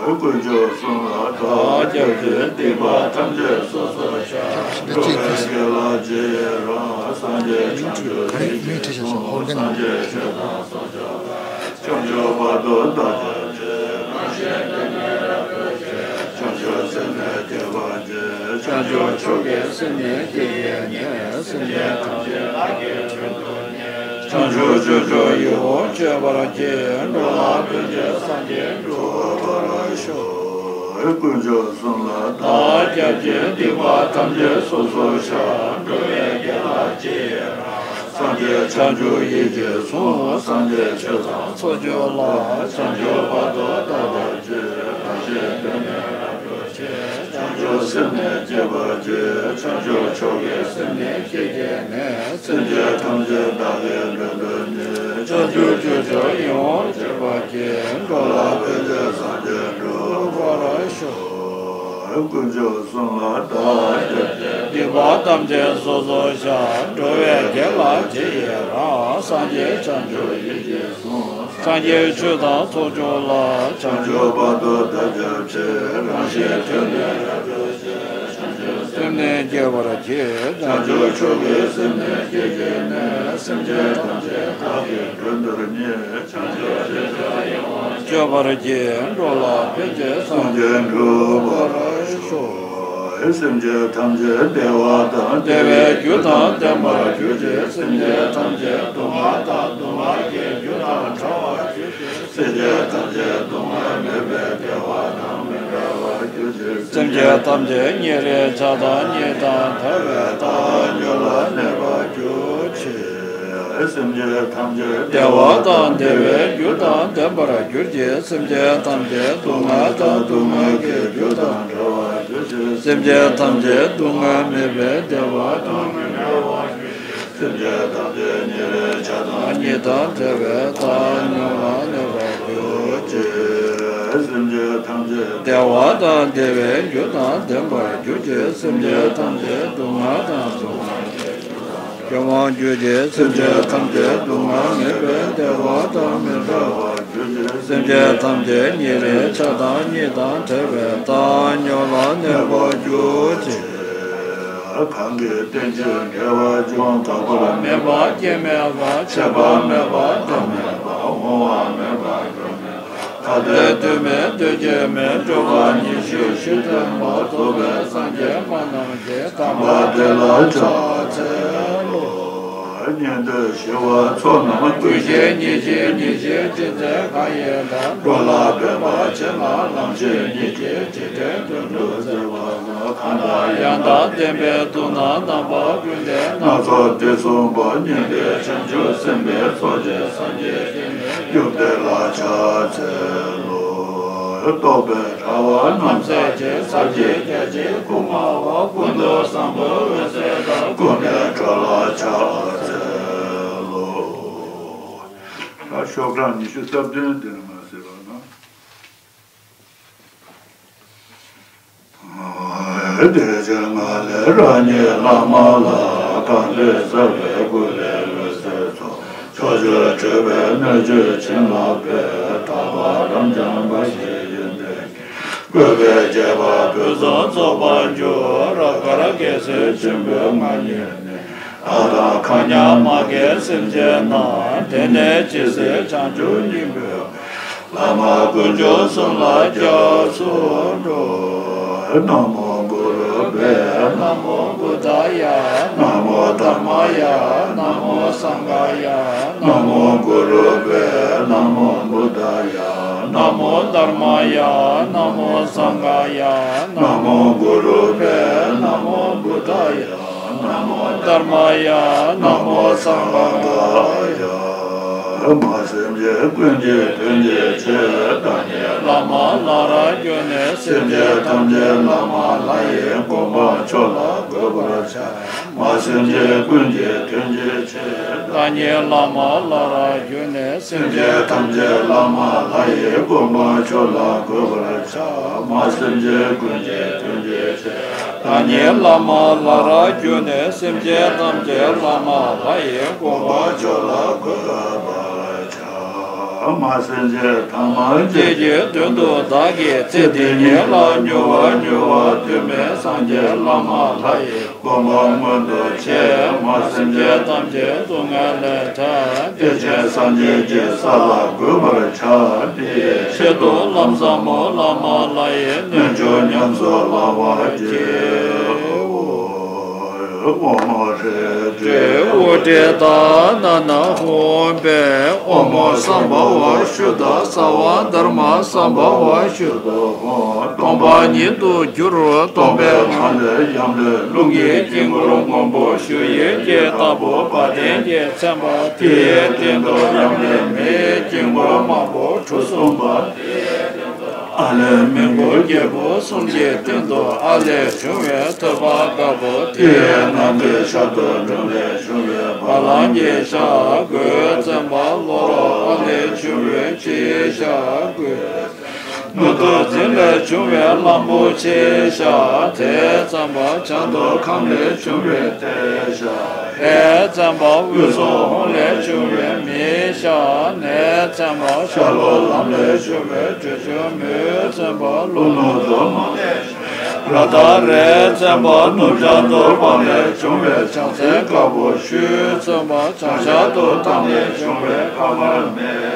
དཀོན་མཆོག་གསུམ་ལ་བདག་སྐྱབས་མཆི། སྡིག་པ་ཐམས་ཅད་སོ་སོར་བཤགས། འགྲོ་བའི་དགེ་ལ་རྗེས་ཡི་རང་། སངས་རྒྱས་བྱང་ཆུབ་ཡིད་ཀྱིས་བཟུང་། སངས་རྒྱས་ཆོས་དང་ཚོགས་མཆོག་ལ། བྱང་ཆུབ་བར་དུ་བདག་སྐྱབས་མཆི། རང་གཞན་དོན་གཉིས་རབ་ཏུ་ཕྱེ། བྱང་ཆུབ་སེམས་ནི་བསྐྱེད་པར་བགྱི། བྱང་ཆུབ་མཆོག་གི་སེམས་ནི་བསྐྱེད་བགྱིས་ནས། སེམས་ཅན་ཐམས་ཅད་བདག་གིས་མགྲོན་དུ་གཉེར། བྱང་ཆུབ་སྤྱོད་མཆོག་ཡིད་འོང་སྤྱད་པར་བགྱི། འགྲོ་ལ་ཕན་ཕྱིར་སངས་རྒྱས་འགྲུབ་པར་ཤོག་དཀོན་མཆོག་གསུམ་ལ་བདག་སྐྱབས་མཆི། སྡིག་པ་ཐམས་ཅད་སོ་སོར་བཤགས། འགྲོ་བའི་དགེ་ལ་རྗེས་ཡི་རང་། སངས་རྒྱས་བྱང་ཆུབ་ཡིད་ཀྱིས་བཟུང་། སངས་རྒྱས་ཆོས་དང་ཚོགས་མཆོག་ལ། བྱང་ཆུབ་བར་དུ་བདག་སྐྱབས་མཆི། རང་གཞན་དོན་གཉིས་རབ་ཏུ་ཕྱེ། བྱང་ཆུབ་སེམས་ནི་བསྐྱེད་པར་བགྱི། བྱང་ཆུབ་མཆོག་གི་སེམས་ནི་བསྐྱེད་བགྱིས་ནས། སེམས་ཅན་ཐམས་ཅད་བདག་གིས་མགྲོན་དུ་གཉེར། བྱང་ཆུབ་སྤྱོད་མཆོག་ཡིད་འོང་སྤྱད་པར་བགྱི། འགྲོ་ལ་ཕན་ཕྱིར་སངས་རྒྱས་འགྲུབ་པར་ཤོག་དཀོན་མཆོག་གསུམ་ལ་བདག་སྐྱབས་མཆི། སྡིག་པ་ཐམས་ཅད་སོ་སོར་བཤགས། འགྲོ་བའི་དགེ་ལ་རྗེས་ཡི་རང་། སངས་རྒྱས་བྱང་ཆུབ་ཡིད་ཀྱིས་བཟུང་། སངས་རྒྱས་ཆོས་དང་ཚོགས་མཆོག་ལ། བྱང་ཆུབ་བར་དུ་བདག་སྐྱབས་མཆི། རང་གཞན་དོན་གཉིས་རབ་ཏུ་ཕྱེ། བྱང་ཆུབ་སེམས་ནི་བསྐྱེད་པར་བགྱི། བྱང་ཆུབ་མཆོག་གི་སེམས་ནི་བསྐྱེད་བགྱིས་ནས། སེམས་ཅན་ཐམས་ཅད་བདག་གིས་མགྲོན་དུ་གཉེར། བྱང་ཆུབ་སྤྱོད་མཆོག་ཡིད་འོང་སྤྱད་པར་བགྱི། འགྲོ་ལ་ཕན་ཕྱིར་སངས་རྒྱས་འགྲུབ་པར་ཤོག་སེམས་ཅན་ཐམས་ཅད་བདེ་བ་དང་བདེ་བའི་རྒྱུ་དང་ལྡན་པར་གྱུར་ཅིག་སེམས་ཅན་ཐམས་ཅད་སྡུག་བསྔལ་དང་སྡུག་བསྔལ་གྱི་རྒྱུ་དང་བྲལ་བར་གྱུར་ཅིག་སེམས་ཅན་ཐམས་ཅད་སྡུག་བསྔལ་མེད་པའི་བདེ་བ་དང་མི་འབྲལ་བར་གྱུར་ཅིག་སེམས་ཅན་ཐམས་ཅད་ཉེ་རིང་ཆགས་སྡང་གཉིས་དང་བྲལ་བའི་བདག་རྒྱུད་ལ་གནས་པར་གྱུར་ཅིག་སེམས་ཅན་ཐམས་ཅད་བདེ་བ་དང་བདེ་བའི་རྒྱུ་དང་ལྡན་པར་གྱུར་ཅིག་སེམས་ཅན་ཐམས་ཅད་སྡུག་བསྔལ་དང་སྡུག་བསྔལ་གྱི་རྒྱུ་དང་བྲལ་བར་གྱུར་ཅིག་སེམས་ཅན་ཐམས་ཅད་སྡུག་བསྔལ་མེད་པའི་བདེ་བ་དང་། སེམས་ཅན་ཐམས་ཅད་ཉེ་རིང་ཆགས་སྡང་གཉིས་དང་བྲལ་བའི་མཐའ་མྱོང་ལ་གནས་པར་གྱུར་ཅིག། སེམས་ཅན་ཐམས་ཅད་བདེ་བ་དང་བདེ་བའི་རྒྱུ་དང་ལྡན་པར་གྱུར་ཅིག། སེམས་ཅན་ཐམས་ཅད་སྡུག་བསྔལ་དང་སྡུག་བསྔལ་སྐྱོབ་པར་གྱུར་ཅིག། སེམས་ཅན་ཐམས་ཅད་སྡུག་བསྔལ་མེད་པའི་བདེ་བ་དང་མི་འབྲལ་བར་གྱུར་ཅིག། སེམས་ཅན་ཐམས་ཅད་ཉེ་རིང་ཆགས་སྡང་གཉིས་དང་བྲལ་བའི་མཐའ་མྱོང་ལ་གནས་པར་གྱུར་ཅིག། གང་གིས་རྟེན་ཅིང་འབྲེལ་བར་འབྱུང་། འགག་པ་མེད་པ་སྐྱེ་མེད་པ། ཆད་པ་མེད་པ་འགག་མེད་པ། འོང་བ་མེད་པ་འགྱུར་མེད་པ། ཐ་དད་དོན་མེད་དོན་གཅིག་མེད། སྤྲོས་པ་ཉེར་ཞི་ཞི་བརྟན་པ། རྫོགས་པའི་སངས་རྒྱས་སྨྲ་རྣམས་ཀྱི། དམ་པ་དེ་ལ་ཕྱག་འཚལ་ལོ། ཉན་ཐོས་ཞི་བ་ཚོགས་རྣམས་ཀུན་ཤེས་ཉིད་ཀྱིས་ཉིད་ཀྱི་སྤྱི་མཚན་གང་ཡིན་དང་། འགྲོ་ལ་ཕན་པ་ཕྱིར་ན་ལམ་ཤེས་ཉིད་ཀྱིས་འཇིག་རྟེན་དོན་སྒྲུབ་མཛད་པ་གང་དང་ཡང་དག་ལྡན་པའི་མཐུ་རྣམས་རྣམ་པ་ཀུན་ལྡན་སྣ་ཚོགས་དུས་གསུམ་པ། ཉན་ཐོས་བྱང་ཆུབ་སེམས་དཔའི་ཚོགས་ཀྱིས་སངས་རྒྱས་ཀྱི་ཡུམ་དེ་ལ་ཕྱག་འཚལ་ལོ། རྟོག་པའི་དྲ་བ་རྣམ་སེལ་གྱིས། ཟབ་ཅིང་རྒྱ་ཆེའི་སྐུ་མངའ་བ། ཀུན་ཏུ་བཟང་པོའི་འོད་ཟེར་དང་། ཀུན་ནས་འཕྲོ་ལ་ཕྱག་འཚལ་ལོ། ད་ཤོག་གྲངས་ཉི་ཤུ་རྩ་བདུན་འདིར་མ་ཟེར་བ་ན། དེ་ཕྱིར་ང་ལས་རང་ཉིད་བླ་མ་ལ། གང་འདུལ་ཟབ་པའི་སྐུ་ལས་འོད་ཟེར་འཕྲོ། ཕྱོགས་བཅུར་འཕྲོས་པའི་སྣོད་བཅུད་བྱིན་རླབས་པས། དག་པ་རབ་འབྱམས་འབའ་ཞིག་ཡོན་ཏན་གྱིས། བཀོད་པའི་རྒྱས་པ་ཕུན་སུམ་ཚོགས་པར་འགྱུར། རབ་དཀར་རྒྱལ་སྲས་ཆེན་པོའི་མངའ་བརྙེས་ནས། ལྷ་དང་མཁའ་མཉམ་མ་རྒན་སེམས་ཅན་རྣམས། དེང་ནས་ཇི་སྲིད་བྱང་ཆུབ་སྙིང་པོའི། བླ་མ་དཀོན་མཆོག་གསུམ་ལ་སྐྱབས་སུ་འགྲོ། ན་མོ་གུ་རུ་བྷྱཿ། ན་མོ་བུདྡྷཱ་ཡ། ན་མོ་དྷརྨཱ་ཡ། ན་མོ་སངྒྷཱ་ཡ། ན་མོ་གུ་རུ་བྷྱཿ། ན་མོ་བུདྡྷཱ་ཡ། ན་མོ་དྷརྨཱ་ཡ། ན་མོ་སངྒྷཱ་ཡ། ན་མོ་གུ་རུ་བྷྱཿ། ན་མོ་བུདྡྷཱ་ཡ། ན་མོ་དྷརྨཱ་ཡ། ན་མོ་སངྒྷཱ་ཡ། མ་སེམས་ཅན་ཀུན་གྱི་དོན་གྱི་ཕྱིར། བདག་ཉིད་བླ་མ་ལ་རག་གྱུར་ནས། སེམས་ཅན་ཐམས་ཅད་བླ་མ་ལྷ་ཡི་དགོངས་པ་མཆོག་ལ་འགོད་པར་བྱ། མ་སེམས་ཅན་ཀུན་གྱི་དོན་གྱི་ཕྱིར། བདག་ཉིད་བླ་མ་ལ་རག་གྱུར་ནས། སེམས་ཅན་ཐམས་ཅད་བླ་མ་ལྷ་ཡི་དགོངས་པ་མཆོག་ལ་འགོད་པར་བྱ། མ་སེམས་ཅན་ཀུན་གྱི་དོན་གྱི་ཕྱིར། བདག་ཉིད་བླ་མ་ལ་རག་གྱུར་ནས། སེམས་ཅན་ཐམས་ཅད་བླ་མ་ལྷ་ཡི་དགོངས་པ་མཆོག་ལ་འགོད་པར་བྱ། མ་སེམས་ཅན་ཐ་མལ་གཅིག་གི་དོན་དུ་བདག་གིས། ཚེ་འདི་ཉིད་ལ་མྱུར་བ་མྱུར་བ་ཐུབ་པའི་སངས་རྒྱས་བླ་མ་ལྷ་ཡི་དགོངས་པ་མངོན་དུ་བྱས། མ་སེམས་ཅན་ཐམས་ཅད་སྡུག་བསྔལ་ལས་ཐར། བདེ་ཆེན་སངས་རྒྱས་ཀྱི་ས་ལ་འགོད་པར་བྱ། དེའི་ཆེད་དུ་ལམ་ཟབ་མོ་བླ་མ་ལྷ་ཡི་སྣོད་མཆོག་ཉམས་སུ་བླང་བར་བགྱིའོ། ཨོཾ་ཧྲཱིཿ་ཧྲཱིཿ་ཨོ་ཏྲེ་ཏཱ་ན་ན་ཧཱུྃ་ཕཊ། ཨོཾ་སམྦྷ་ཝ་ཤུདྡྷ་སརྦ་དྷརྨ་སམྦྷ་ཝ་ཤུདྡྷོ་ཧོཾ། སྟོང་པ་ཉིད་དུ་གྱུར། སྟོང་པའི་ངང་ལས་ཡམས་ལས་རླུང་གི་དཀྱིལ་འཁོར་སྔོན་པོ་ཞུ་ཡི་གེ་ལྟ་བུ་བ་དན་གྱིས་མཚན་པ་དེའི་སྟེང་དུ་ཡམས་ལས་མེའི་དཀྱིལ་འཁོར་དམར་པོ་གྲུ་གསུམ་པ། ཨ་ལས་སྨིན་གྲོལ་རྒྱལ་པོ་གསུམ་གྱི་སྟེང་དུ་ཨ་ལས་བྱུང་བའི་ཐོད་པ་དཀར་པོ། དེའི་ནང་གི་ཤར་དུ་སྒྲོམ་ལས་བྱུང་བའི་བ་ལང་གི་ཞབས་གོས་བཙན་པ། ལྷོ་རོ་ཨ་ལས་བྱུང་བའི་ཕྱིའི་ཞབས་གོས། ནུབ་ཏུ་རྫིང་ལས་བྱུང་བའི་གླང་པོ་ཆེའི་ཞབས་མཐའི་བཙན་པ། བྱང་དུ་ཁམས་ལས་བྱུང་བའི་མཐའི་ཞབས་ཧའི་བཙན་པ། དབུས་སུ་ཧཱུྃ་ལས་བྱུང་བའི་མིའི་ཞབས་ནའི་བཙན་པ། ཤར་ལྷོ་ལམ་ལས་བྱུང་བའི་དྲི་ཆབ་མོའི་བཙན་པ། ལྷོ་ནུབ་ཏུ་མ་ལས་བྱུང་བའི་ར་ཏ་རའི་བཙན་པ། ནུབ་བྱང་དུ་བ་ལས་བྱུང་བའི་བྱང་སེམས་དཀར་པོ་ཤུའི་བཙན་པ། བྱང་ཤར་དུ་ཐང་ལས་བྱུང་བའི་ཁ་དམར་མེའི།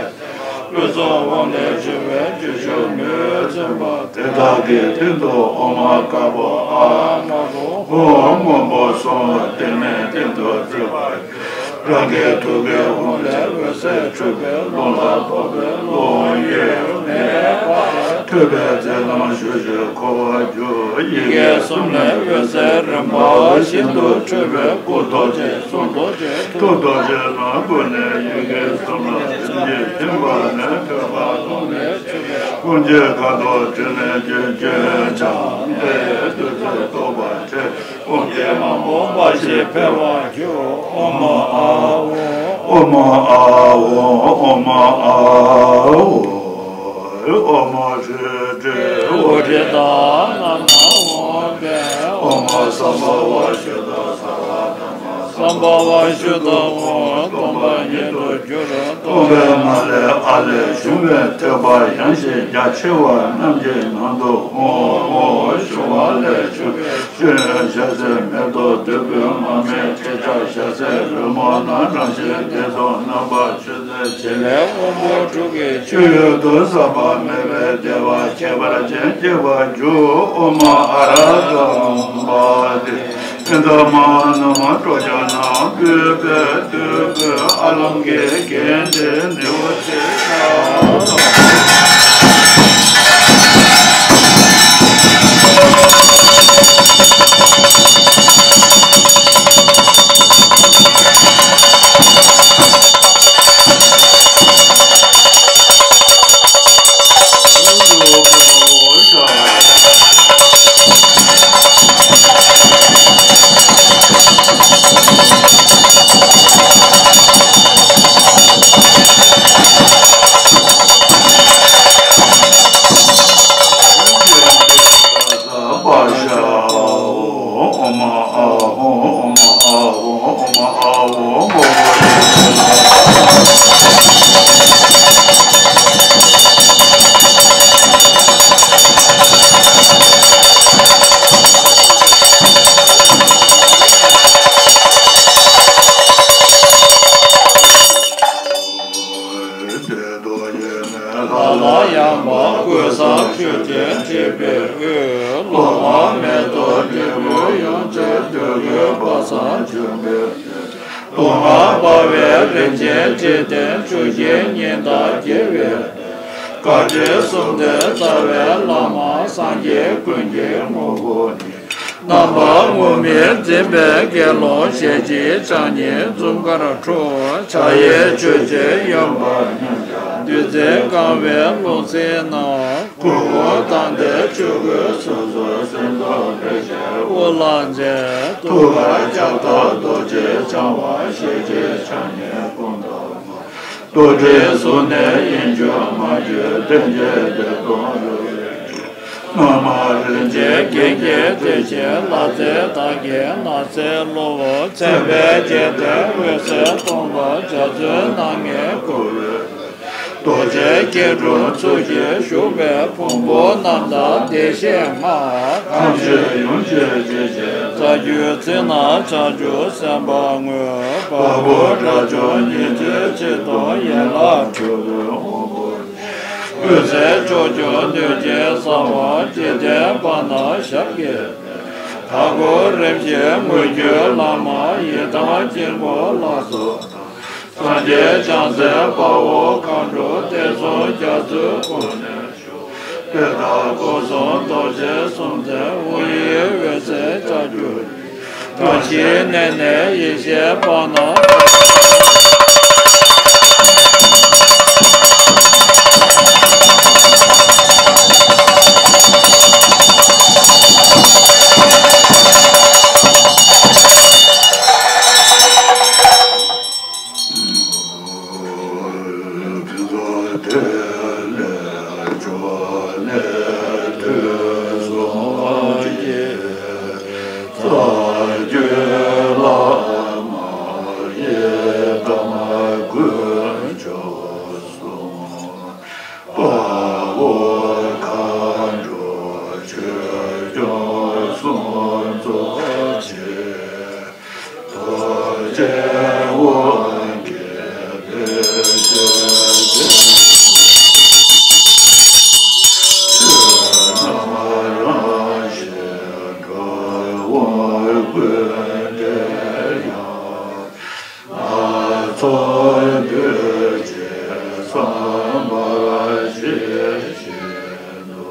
དབུས་སུ་ཧཱུྃ་ལས་བྱུང་བའི་དྲི་ཆབ་མོའི་བཙན་པ། དེ་དག་གི་སྟེང་དུ་ཨོཾ་དཀར་པོ་ཨཱཿཧཱུྃ། ཧཱུྃ་སྔོན་པོ་གསུམ་གཏིང་མའི་སྟེང་དུ་བརྩིགས་པར། རང་གི་ཐུགས་ཀའི་ཧཱུྃ་ལས་འོད་ཟེར་འཕྲོས་པས། རླུང་ལ་ཕོག་པས་རླུང་གཡོས་མེ་ཕོག་པས་ ཐོས་པའི་ཚེ་ནམ་ཞུ་ཞུ་འཁོར་བར་འགྱུར། ཡི་གེ་གསུམ་ལས་འོད་ཟེར་རིམ་པ་བཞིན་དུ་འཕྲོས་པས་སྐུ་རྡོ་རྗེ་གསུང་རྡོ་རྗེ་ཐུགས་རྡོ་རྗེ་ལ་བཀོད་ནས་ཡི་གེ་གསུམ་ལ་བྱིན་གྱིས་བརྒྱན་པ་ནས་ཐོད་པ་ཀློང་ནས་ཆོད་པའི་ཀུན་མཁྱེན་ཁ་དོག་ཕྲིན་ལས་ཀྱི་ཆོས་ཀྱང་དེའི་བདུད་རྩིས་རྟོག་པར་བྱེད། ཀུན་མཁྱེན་མ་མོ་འབའ་ཞིག་འཕེལ་བར་འགྱུར། ཨོཾ་ཨཱཿཧཱུྃ། ཨོཾ་ཨཱཿཧཱུྃ། ཨོཾ་ཨཱཿཧཱུྃ། ཨོཾ་ཧྲཱིཿ་ཧྲཱིཿ་ཧཱུྃ་ཧྲཱིཿ་ཏ་ན་ན་ཧོ་ཏེ། ཨོཾ་སམ་བྷ་ཝ་ཤུདྡྷ་སརྦ་དྷརྨ་སམ་བྷ་ཝ་ཤུདྡྷ་ཧོ། སྟོང་པ་ཉིད་དུ་གྱུར། སྟོང་པའི་ངང་ལས་ཨ་ལས་བྱུང་བའི་ཐོད་པ་ཡངས་ཤིང་རྒྱ་ཆེ་བ་རྣམས་ཀྱི་ནང་དུ་ཧཱུྃ་ཧཱུྃ་ཞུ་བ་ལས་བྱུང་བའི་སྤྱན་ཞལ་ཟས་མེ་ཏོག་བདུག་སྤོས་མར་མེ་ཁྲི་ཕྲག་ཞལ་ཟས་རོལ་མོ་ལ་རང་བཞིན་བདེ་སྟོང་རྣམ་པར་ཆོས་ཚོགས་རྣམ་པ་ཆོས་ཚོགས་བྱེད་ལས་དབང་པོ་དྲུག་གི་སྤྱོད་ཡུལ་དུ་ཟག་པ་མེད་པའི་བདེ་བ་ཁྱད་པར་ཅན་སྐྱེ་བར་འགྱུར། ཨོཾ་ཨ་ར་ཏམ་བ་ཏི། ཨིནྡྷ་མ་ཎ་སྤྲོ་བྱ་ནང་སྤོས་པའི་བདུག་སྤོས་ཨ་ལོང་གི་རྒྱན་དེ་ནི་འོ་ཚེ་ཤ། ལྷ་ལ་ཡང་དག་གུས་ཕྱག་ཞུ་ཅིང་དྲིས་པའི་དབུས། སློབ་མ་མེ་ཏོག་འབྲས་བུ་ཡོངས་སུ་འདོད་དགུའི་བག་ཚངས་ལྗོན་པའི་སྟོད། སྟོད་མངའ་འབར་བའི་རིན་ཆེན་ཁྲི་སྟེང་ཆུ་སྐྱེས་ཉི་ཟླ་རྒྱས་པའི་སྟེང་། བཀའ་དྲིན་གསུམ་ལྡན་རྩ་བའི་བླ་མ་སངས་རྒྱས་ཀུན་གྱི་ངོ་བོ་ཉིད། རྣམ་པ་ངུར་སྨྲིག་འཛིན་པའི་དགེ་སློང་ཞལ་གཅིག་ཕྱག་གཉིས་འཛུམ་དཀར་འཕྲོ། ཕྱག་གཡས་ཆོས་རྗེ་ཡོན་བདག་ཉིད། བདུད་རྩིས་གང་བའི་ལྷུང་བཟེད་ནང་། སྐུ་འཁོར་དང་ལྡན་ཆོས་སྐུ་སོ་སོར་གསལ་མདོག་དཔེ་བྱད་དབུ་ལ་མཛད། ཐུགས་ཀར་ལྕགས་ཐག་རྡོ་རྗེ་འཆང་བ་ཞལ་གཅིག་ཕྱག་གཉིས་སྐུ་མདོག་དམར། རྡོར་དྲིལ་གཟུགས་ནི་དབྱིངས་ཕྱུག་མ་བཅོས་རྟེན་གྱི་བདེ་སྟོང་རོལ་པའི་རྒྱན། རྣམ་པར་རིན་ཆེན་རྒྱན་གྱིས་བྲིས་ཤིང་ལྷ་རྫས་དག་གིས་ན་བཟའི་ལོ། མཚན་དཔེའི་རྒྱན་ལྡན་འོད་ཟེར་སྟོང་པ་འཇའ་ཚོན་སྣ་ལྔས་བསྐོར་བའི། རྡོ་རྗེ་སྐྱིལ་ཀྲུང་ཚུལ་བཞིན་བཞུགས་པའི་ཕུང་པོ་རྣམ་དག་བདེ་གཤེགས་ལྔ། ཐམས་ཅད་ཡུམ་གྱི་སྤྱི་ཆིངས་རྩ་རྒྱུད་རྩིབས་ནག་ཕྱག་རྒྱུད་སེམས་དཔའ་དངོས། བ་སྤུ་དགྲ་བཅོམ་ཉི་ཚེ་ཆེ་མཐོང་ཡན་ལག་དྲུག་ཏུ་དབང་པོ། འོད་ཟེར་ཕྱོགས་བཅུར་འདོད་ཅིང་གསང་བ་འཇིག་རྟེན་པ་ན་ཞབས་ཀྱི་བརྟན། མཐའ་འཁོར་རིམ་བཞིན་མོས་གུས་བླ་མ་ཡི་དམ་དཀྱིལ་འཁོར་ལ་སོགས་དང་། སངས་རྒྱས་བྱང་སེམས་དཔའ་བོ་མཁའ་འགྲོ་བསྟན་སྲུང་རྒྱ་མཚོའི་སྐུ་གནས་མཆོག་དེ་དག་སྐུ་གསུང་རྡོ་རྗེ་གསུམ་མཚན་དབང་ཡུལ་འོད་གསལ་ལྕགས་ཀྱུ། རང་བཞིན་གནས་ནས་ཡེ་ཤེས་དཔག་ན། དཔའ་བོ་མཁའ་འགྲོ་ཆོས་སྐྱོང་གསུམ་གཙོ་ཆེ། རྡོ་རྗེ་དབང་གི་བདེ་གཤེགས་ཆོས་རྣམས་རང་བཞིན་འགྲོ་བ་ཀུན་བྲལ་ཡང་། སྣ་ཚོགས་འདུས་བྱས་བསམ་པར་བྱས་བཞིན་དུ།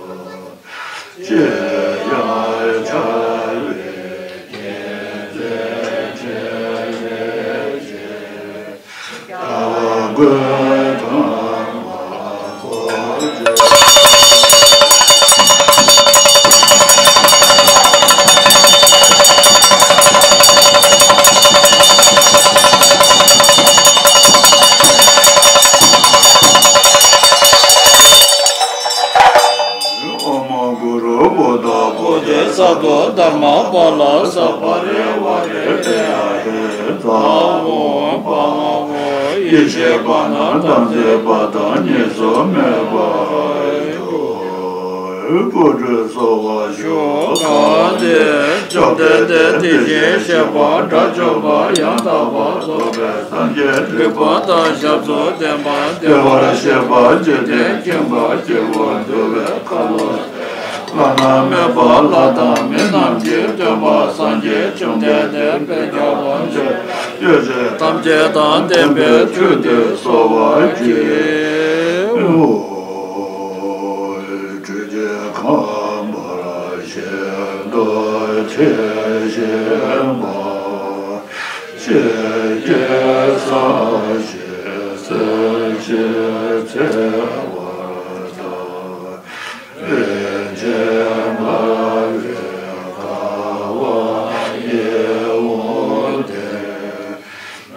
གོས་དང་མ་གོས་ཨོཾ་གུ་རུ་བོ་དྷ་བོ་དྷི་ས་ཏྭ་དྷརྨ་པཱ་ལ་ས་པ་རི་ཝཱ་རེ་ཏྲྱ་ཧེ་ཛཿཧཱུྃ་བྷ་ཝ་ཧོ། ཡེ་ཤེས་པ་རྣམས་དམ་ཚིག་པ་དང་གཉིས་སུ་མེད་པར་གྱུར། སྐུ་ཁྲུས་གསོལ་བ་ཞུ་གང་དེས། བཅོམ་ལྡན་འདས་དེ་བཞིན་གཤེགས་པ་དགྲ་བཅོམ་པ་ཡང་དག་པར་རྫོགས་པའི་སངས་རྒྱས་རིག་པ་དང་ཞབས་སུ་ལྡན་པ། བདེ་བར་གཤེགས་པ་འཇིག་རྟེན་ཁྱིམ་པ་སྐྱེ་བོ་འདུལ་བའི་ཁ་ལོ་བླ་ན་མེད་པ་ལྷ་དང་མི་རྣམས་ཀྱི་སྟོན་པ་སངས་རྒྱས་བཅོམ་ལྡན་འདས་དཔལ་རྒྱལ་བ་འཇིག་རྟེན་ཡེ་ཤེས་ཐམས་ཅད་དང་ལྡན་པའི་ཚུལ་དུ་གསོལ་བ་བགྱིའོ། ཁྲུས་ཀྱི་ཁང་པར་ཤིན་ཏུ་ཆེ་ཞིང་དམའ་ཞིང་རྒྱས་བཟང་ཞིང་གསལ་ཞིང་འཚེར་བར་གདའ། རིན་ཆེན་དཔལ་གྱི་ཀ་བ་ཡིད་འོང་ལྡེམ་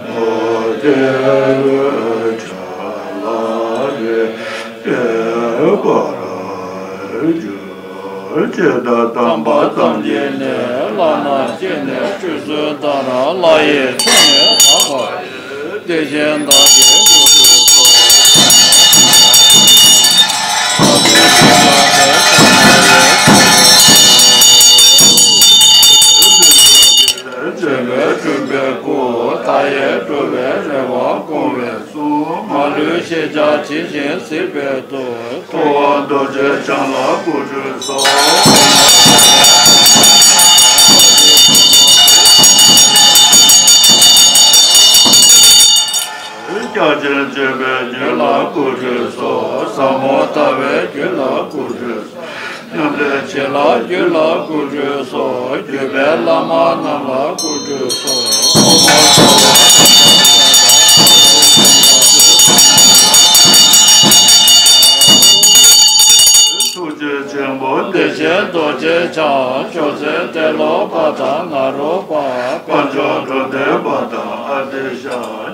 མོ་དེ་འོད་འཇམ་ལ་རེག་བདེ་བར་གྱུར། ཅེས་བརྡ་བཏང་པ་ཙམ་གྱིས་ནི་ལག་ན་སྤྱན་ནས་ཆུ་ཚོད་ལྟར་ལྷ་ཡི་ཆོས་ནི་ལྷག་པར་ཡོད། དེ་བཞིན་བདག་གིས་སྐུ་ཁྲུས་གསོལ། བྱོན་པས་འཁྲུངས་པའི་སྐུ། མཐའ་ཡས་འགྲོ་བའི་རེ་བ་སྐོང་བའི་གསུང་། མ་ལུས་ཤེས་བྱ་ཇི་བཞིན་གཟིགས་པའི་མཐུ། ཐུབ་དབང་རྡོ་རྗེ་འཆང་ལ་སྐུ་ཁྲུས་གསོལ། རྒྱ་ཆེན་སྤྱོད་པའི་རྒྱུད་ལ་སྐུ་ཁྲུས་གསོལ། ཟབ་མོ་ལྟ་བའི་རྒྱུད་ལ་སྐུ་ཁྲུས་གསོལ། ཉམས་ལེན་བྱེད་ལ་རྒྱུད་ལ་སྐུ་ཁྲུས་གསོལ། བརྒྱུད་པའི་བླ་མ་རྣམས་ལ་སྐུ་ཁྲུས་གསོལ། ཐུགས་རྗེ་ཆེན་པོ་བདེ་ཆེན་རྡོ་རྗེ་འཆང་། མཆོག་སྲེད་ཏེ་ལོ་པ་དང་ནཱ་རོ་པ། དཀོན་མཆོག་འགྲོ་དོན་པ་དང་ཨ་ཏི་ཤ།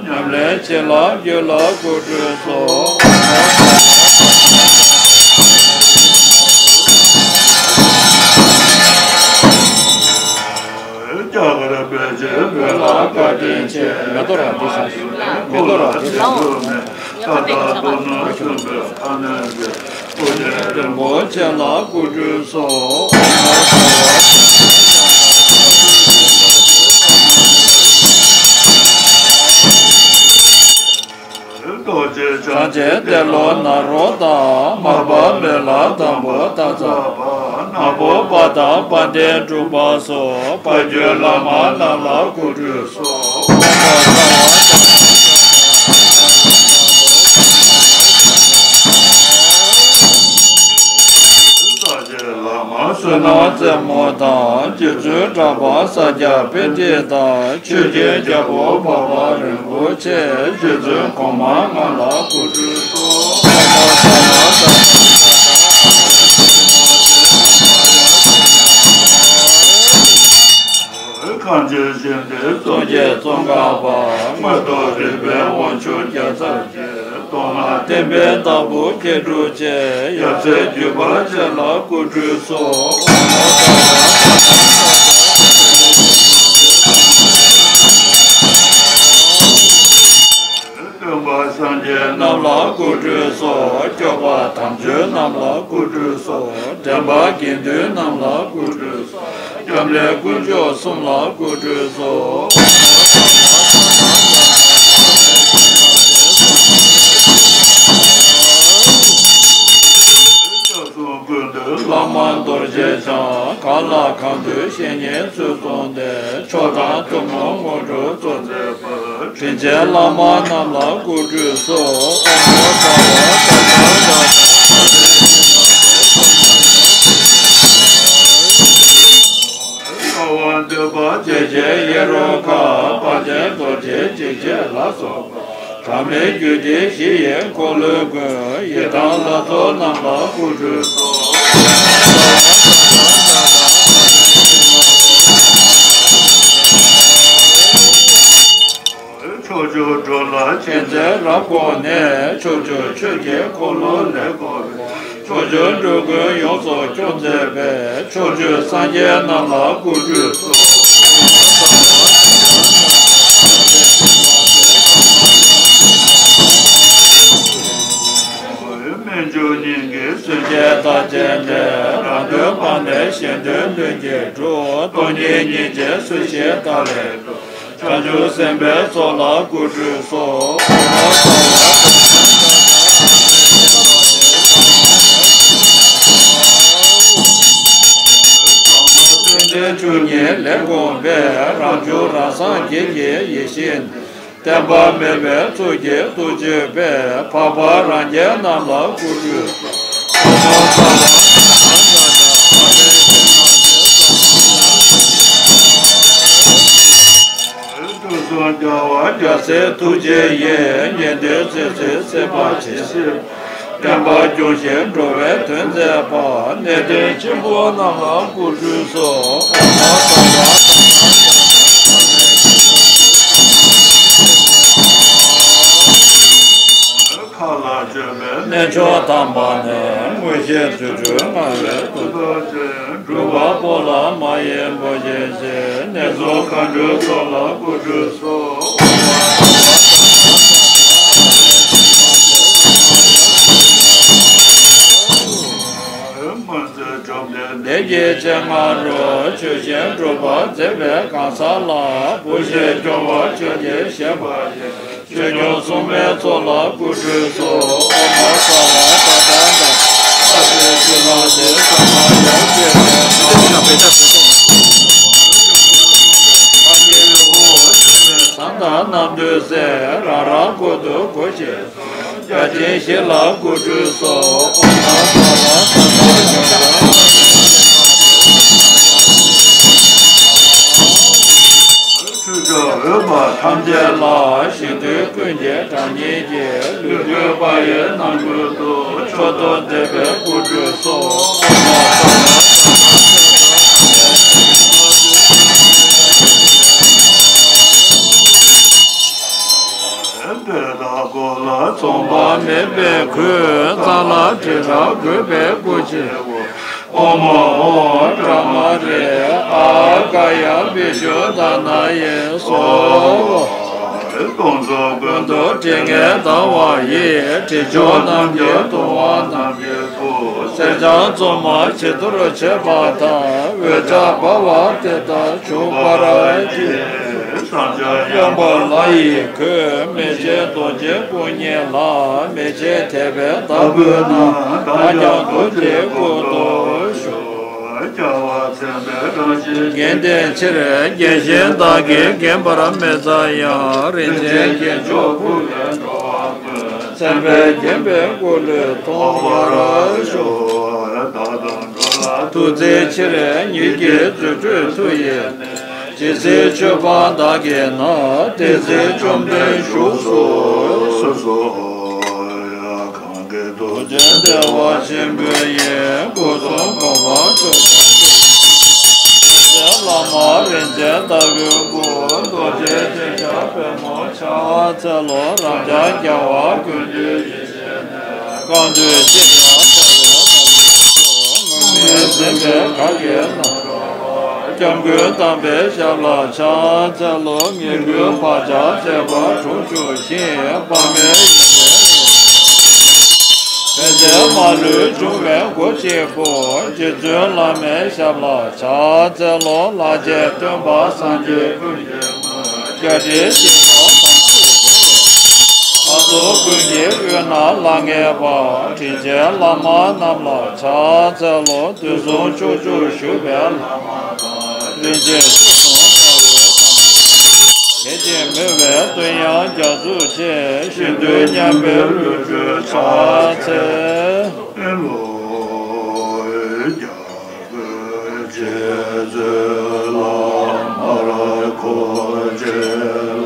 ཉམས་ལེན་བྱེད་ལ་རྒྱུད་ལ་སྐུ་ཁྲུས་གསོལ། རྒྱ་གར་པཎ་ཆེན་བོད་ལ་བཀའ་དྲིན་ཆེ། མེ་ཏོག་རང་འདི་བཞག་མེ་ཏོག་རང་འདི་བཞག་ད་ལྟ་རྡོ་སྣུམ་གསུམ་པའི་ཁ་གནོན་གྱི། སྐུ་ཚེ་རིན་པོ་ཆེ་ལ་སྐུ་ཁྲུས་གསོལ། རྡོ་རྗེ་འཆང་ཆེན་ཏེ་ལོ་ནཱ་རོ་དང་། མར་པ་མི་ལ་དང་པོ་སྟག་ཚང་པ། ནག་པོ་པ་དང་དཔལ་ལྡན་འབྲུག་པ་སོགས། དཔལ་གྱུར་བླ་མ་རྣམས་ལ་སྐུ་ཁྲུས་གསོལ། བླ་མ་བསོད་ནམས་རྩེ་མོ་དང་། རྗེ་བཙུན་གྲགས་པ་ས་སྐྱ་པཎྜི་ཏ། ཆོས་རྒྱལ་རྒྱལ་པོ་འཕགས་པ་རིན་པོ་ཆེ། རྗེ་བཙུན་གོང་མ་ལྔ་ལ་སྐུ་ཁྲུས་གསོལ། གངས་ཅན་ཞིང་གི་གཙུག་རྒྱན་ཙོང་ཁ་པ། མངོན་རྟོགས་རིག་པའི་དབང་ཕྱུག་བརྒྱ་རྩ་བརྒྱད། མདོ་སྔགས་བསྟན་པའི་བདག་པོ་མཁས་གྲུབ་ཆེ། ཡབ་སྲས་བརྒྱུད་པ་ཆེ་ལ་སྐུ་ཁྲུས་གསོལ། སྟོན་པ་སངས་རྒྱས་རྣམས་ལ་སྐུ་ཁྲུས་གསོལ། སྐྱོབ་པ་དམ་ཆོས་རྣམས་ལ་སྐུ་ཁྲུས་གསོལ། འདྲེན་པ་དགེ་འདུན་རྣམས་ལ་སྐུ་ཁྲུས་གསོལ། སྐྱབས་གནས་དཀོན་མཆོག་གསུམ་ལ་སྐུ་ཁྲུས་གསོལ། སྐྱབས་གསུམ་ཀུན་འདུས་བླ་མ་རྡོ་རྗེ་འཆང་། གང་ལ་གང་འདུལ་བཤེས་གཉེན་ཚུལ་བཟུང་སྟེ། མཆོག་དང་ཐུན་མོང་དངོས་གྲུབ་སྩོལ་མཛད་པ། དྲིན་ཅན་བླ་མ་རྣམས་ལ་སྐུ་ཁྲུས་གསོལ། ཨོཾ་ཨོཾ་ཨ་ཝ་འདུས་པ་རྗེ་བྱེད་ཡེ་རོ་ཀ། དཔལ་ལྡན་རྡོ་རྗེ་འཇིགས་བྱེད་ལ་སོགས་པ། གྲངས་མེད་རྒྱུད་སྡེ་བཞི་ཡི་འཁོར་ལོའི་མགོན། ཡི་དམ་ལྷ་ཚོགས་རྣམས་ལ་སྐུ་ཁྲུས་གསོལ། ཕྱོགས་བཅུར་འགྲོ་ལ་མཁྱེན་བརྩེས་རབ་བསྐོར་ནས། ཕྱོགས་བཅུར་ཆོས་ཀྱི་འཁོར་ལོ་ལས་བསྐོར་བའི། ཕྱོགས་བཅུའི་འགྲོ་ཀུན་ཡོངས་སུ་སྐྱོབ་མཛད་པའི། ཕྱོགས་བཅུའི་སངས་རྒྱས་རྣམས་ལ་སྐུ་ཁྲུས་གསོལ། སྨོན་འཇུག་སྙིང་གའི་མཚོན་ཆས་རྟགས་ཅན་ལས། རང་དོན་སྤངས་ནས་གཞན་དོན་ལྷུན་གྱིས་གྲུབ། སྟོང་ཉིད་སྙིང་རྗེའི་ཚུལ་བཞིན་བལྟ་བའི། བྱང་ཆུབ་སེམས་དཔའི་ཚོགས་ལ་སྐུ་ཁྲུས་གསོལ། བཅུ་གཉིས་ལས་བསྒོམས་པས། རང་བྱུང་རང་སངས་རྒྱས་ཀྱི་ཡེ་ཤེས། བརྟན་པ་མེད་པའི་ཚུལ་གྱིས་ཐུགས་བསྐྱོད་པས། འཕགས་པ་རང་རྒྱལ་རྣམས་ལ་སྐུ་ཁྲུས། དུས་གསུམ་རྒྱལ་བ་རྒྱལ་སྲས་ཐུགས་རྗེ་ཡིས། ཉན་ཐོས་སྲིད་རྩེའི་སྲིད་པ་ཇི་སྲིད་པ། བསྟན་པ་སྐྱོང་ཞིང་འགྲོ་བའི་དོན་མཛད་པ། གནས་བརྟན་ཆེན་པོ་རྣམས་ལ་སྐུ་ཁྲུས་གསོལ། མཁའ་ལ་སྤྱོད་པའི་གནས་མཆོག་དམ་པ་ནས། མངོན་ཤེས་རྫུ་འཕྲུལ་མངའ་བའི་མཐུ་སྟོབས་ཅན། སྒྲུབ་པ་པོ་ལ་མ་ཡི་བུ་ཞིག་བཞེས། ནེ་ཙོ་མཁའ་འགྲོའི་ཚོགས་ལ་སྐུ་ཁྲུས་གསོལ། སྔོན་ཚེ་བཅོམ་ལྡན་འདས་ཀྱི་སྤྱན་སྔ་རུ། ཆོས་བཞིན་སྒྲུབ་པར་མཛད་པའི་གང་ཟག་ལ། བུ་ཞིག་འབྱུང་བར་ཁྱོད་ཀྱིས་བཞེས་པ་ཡིན། ཆོས་སྐྱོང་སྲུང་མའི་ཚོགས་ལ་སྐུ་ཁྲུས་གསོལ། ཨོཾ་ཨ་ས་ཝ་ཀ་ཏ་ཏ། ཨ་ཏི་ཤི་ལ་ཏི་ས་མ་ཡ་ཅེ་ཏེ་ན། ཨ་ཏི་ཧོ། ཟངས་དཀར་རྣམ་ཐོས་སྲས། རང་རང་འཁོར་དུ་བསྐོར་ཞིང་། བརྒྱ་བྱིན་བཞི་ལ་སྐུ་ཁྲུས་གསོལ། ཨོཾ་ཨ་ས་ཝ་ཀ་ཏ་ཏ། ཁྲུས་ཆོག་འོས་པ་ཐམས་ཅད་ལ། ཞིང་དུས་ཀུན་གྱི་གྲངས་སྙེད་ཀྱི། ལུས་བཏུད་པ་ཡི་རྣམ་ཀུན་ཏུ། མཆོག་ཏུ་བདེ་བའི་སྐུ་ཁྲུས་གསོལ། ཨོཾ་ཨ་ས་ཝ་ཀ་ཏ་ཏ། ཚོང་པ་མེད་པའི་ཁུར། གཙང་ལ་དྲི་རབ་བཀོད་པའི་སྐུ་ཆེ་བོ། ཨོཾ་ཨོཾ་ཏྲ་མ་རེ། ཨཱ་ཀཱ་ཡ་བི་ཤུདྡྷ་ནཱ་ཡེ་སྭཱ་ཧཱ། སྟོང་གཟུགས་ཀུན་ཏུ་དྲི་ངད་ལྡང་བ་ཡི། དྲི་མཆོག་རྣམས་ཀྱིས་བཏུང་བ་རྣམས་ཀྱི་ཐུགས། ཟས་སྤྱང་བཙོ་མ་བྱི་དོར་བྱེད་པ་དང་། འོད་ཆགས་འབར་བ་དེ་དག་བྱུང་བར་བགྱི། བསམ་བྱ་ཡངས་པ་ལྷ་ཡི་གོས། མེ་ལྕེ་རྡོ་རྗེའི་སྐུ་བརྙེས་ལ། མེ་ལྕེ་ཐལ་བའི་བདག་པོས་ན། བདག་ཀྱང་རྡོ་རྗེའི་སྐུ་དུ་ཞུགས། རྒྱལ་བ་མཚན་དཔལ་རང་བཞིན་བརྒྱན་ཏེ་ཕྱིར། བརྒྱན་ཞིང་བདག་གིས་བརྒྱན་པར་མི་འཚལ་ཡང་། རིན་ཆེན་རྒྱན་མཆོག་ཕུལ་བས་འགྲོ་བ་ཀུན། མཚན་དཔལ་བརྒྱན་པའི་སྐུ་ལུས་ཐོབ་པར་ཤོག། བདག་དང་འགྲོ་ལ་ཐུགས་བརྩེ་ཆེར། ཉིད་ཀྱི་རྫུ་འཕྲུལ་མཐུ་ཡིས་ནི། ཇི་སྲིད་མཆོད་པ་བདག་གིས་ན། དེ་སྲིད་བཅོམ་ལྡན་བཞུགས་སུ་གསོལ། གང་གི་ཐུགས་རྗེ་བདེ་བ་ཆེན་པོ་ཡི། སྐུ་གསུང་གོ་འཕང་མཆོག་ཏུ་སྤྱོད་པའི། བླ་མ་རིན་ཆེན་ལྟ་བུའི་སྐུ། རྡོ་རྗེ་འཆང་ཞབས་པད་མོ་ཕྱག་འཚལ་ལོ། རབ་འབྱམས་རྒྱལ་བ་ཀུན་འདུས་ཡེ་ཤེས་ནས། གང་འདུལ་ཞི་བ་འཆང་བའི་དམ་ཆོས་སྐུ། དངོས་མེད་ཟིལ་པའི་གར་གྱིས་བརྣམས་པ། སྐྱབས་མགོན་དམ་པའི་ཞབས་ལ་ཕྱག་འཚལ་ལོ། ངེས་འབྱུང་བག་ཆགས་སྲེད་པ་དྲུངས་འཇུག་ཅིང་། དཔག་མེད་ཡོན་ཏན་ཕན་བདེའི་མ་ལུས་འབྱུང་བའི་སྒོ་གཅིག་པུ། རྗེ་བཙུན་བླ་མའི་ཞབས་ལ་ཕྱག་འཚལ་ལོ། ལྷ་རྗེ་སྟོན་པ་སངས་རྒྱས་ཀུན་གྱི་དངོས། བརྒྱ་བྱིན་གྱིས་ནི་དམ་ཆོས་འགྲོ་བའི་ལམ། ལྷ་ཚོགས་ཀུན་གྱི་དབུས་ན་ལྷང་ངེ་བ། དྲིན་ཅན་བླ་མ་རྣམས་ལ་ཕྱག་འཚལ་ལོ། དུས་གསུམ་ཕྱོགས་བཅུར་བཞུགས་པའི་བླ་མ་དང་། རིན་ཆེན་ཆོས་སྐྱོང་དཔའ་བོས་དམ་བཅས། དད་ཅིང་མོས་པའི་བསྟོད་དབྱངས་རྒྱ་མཚོ་ཆེ། ཤིན་ཏུ་མཉམ་པའི་བློ་གྲོས་ཕྱག་འཚལ་ལོ། རྒྱ་གོས་རྗེ་བཙུན་བླ་མར་གོ་ཆེ་ལ།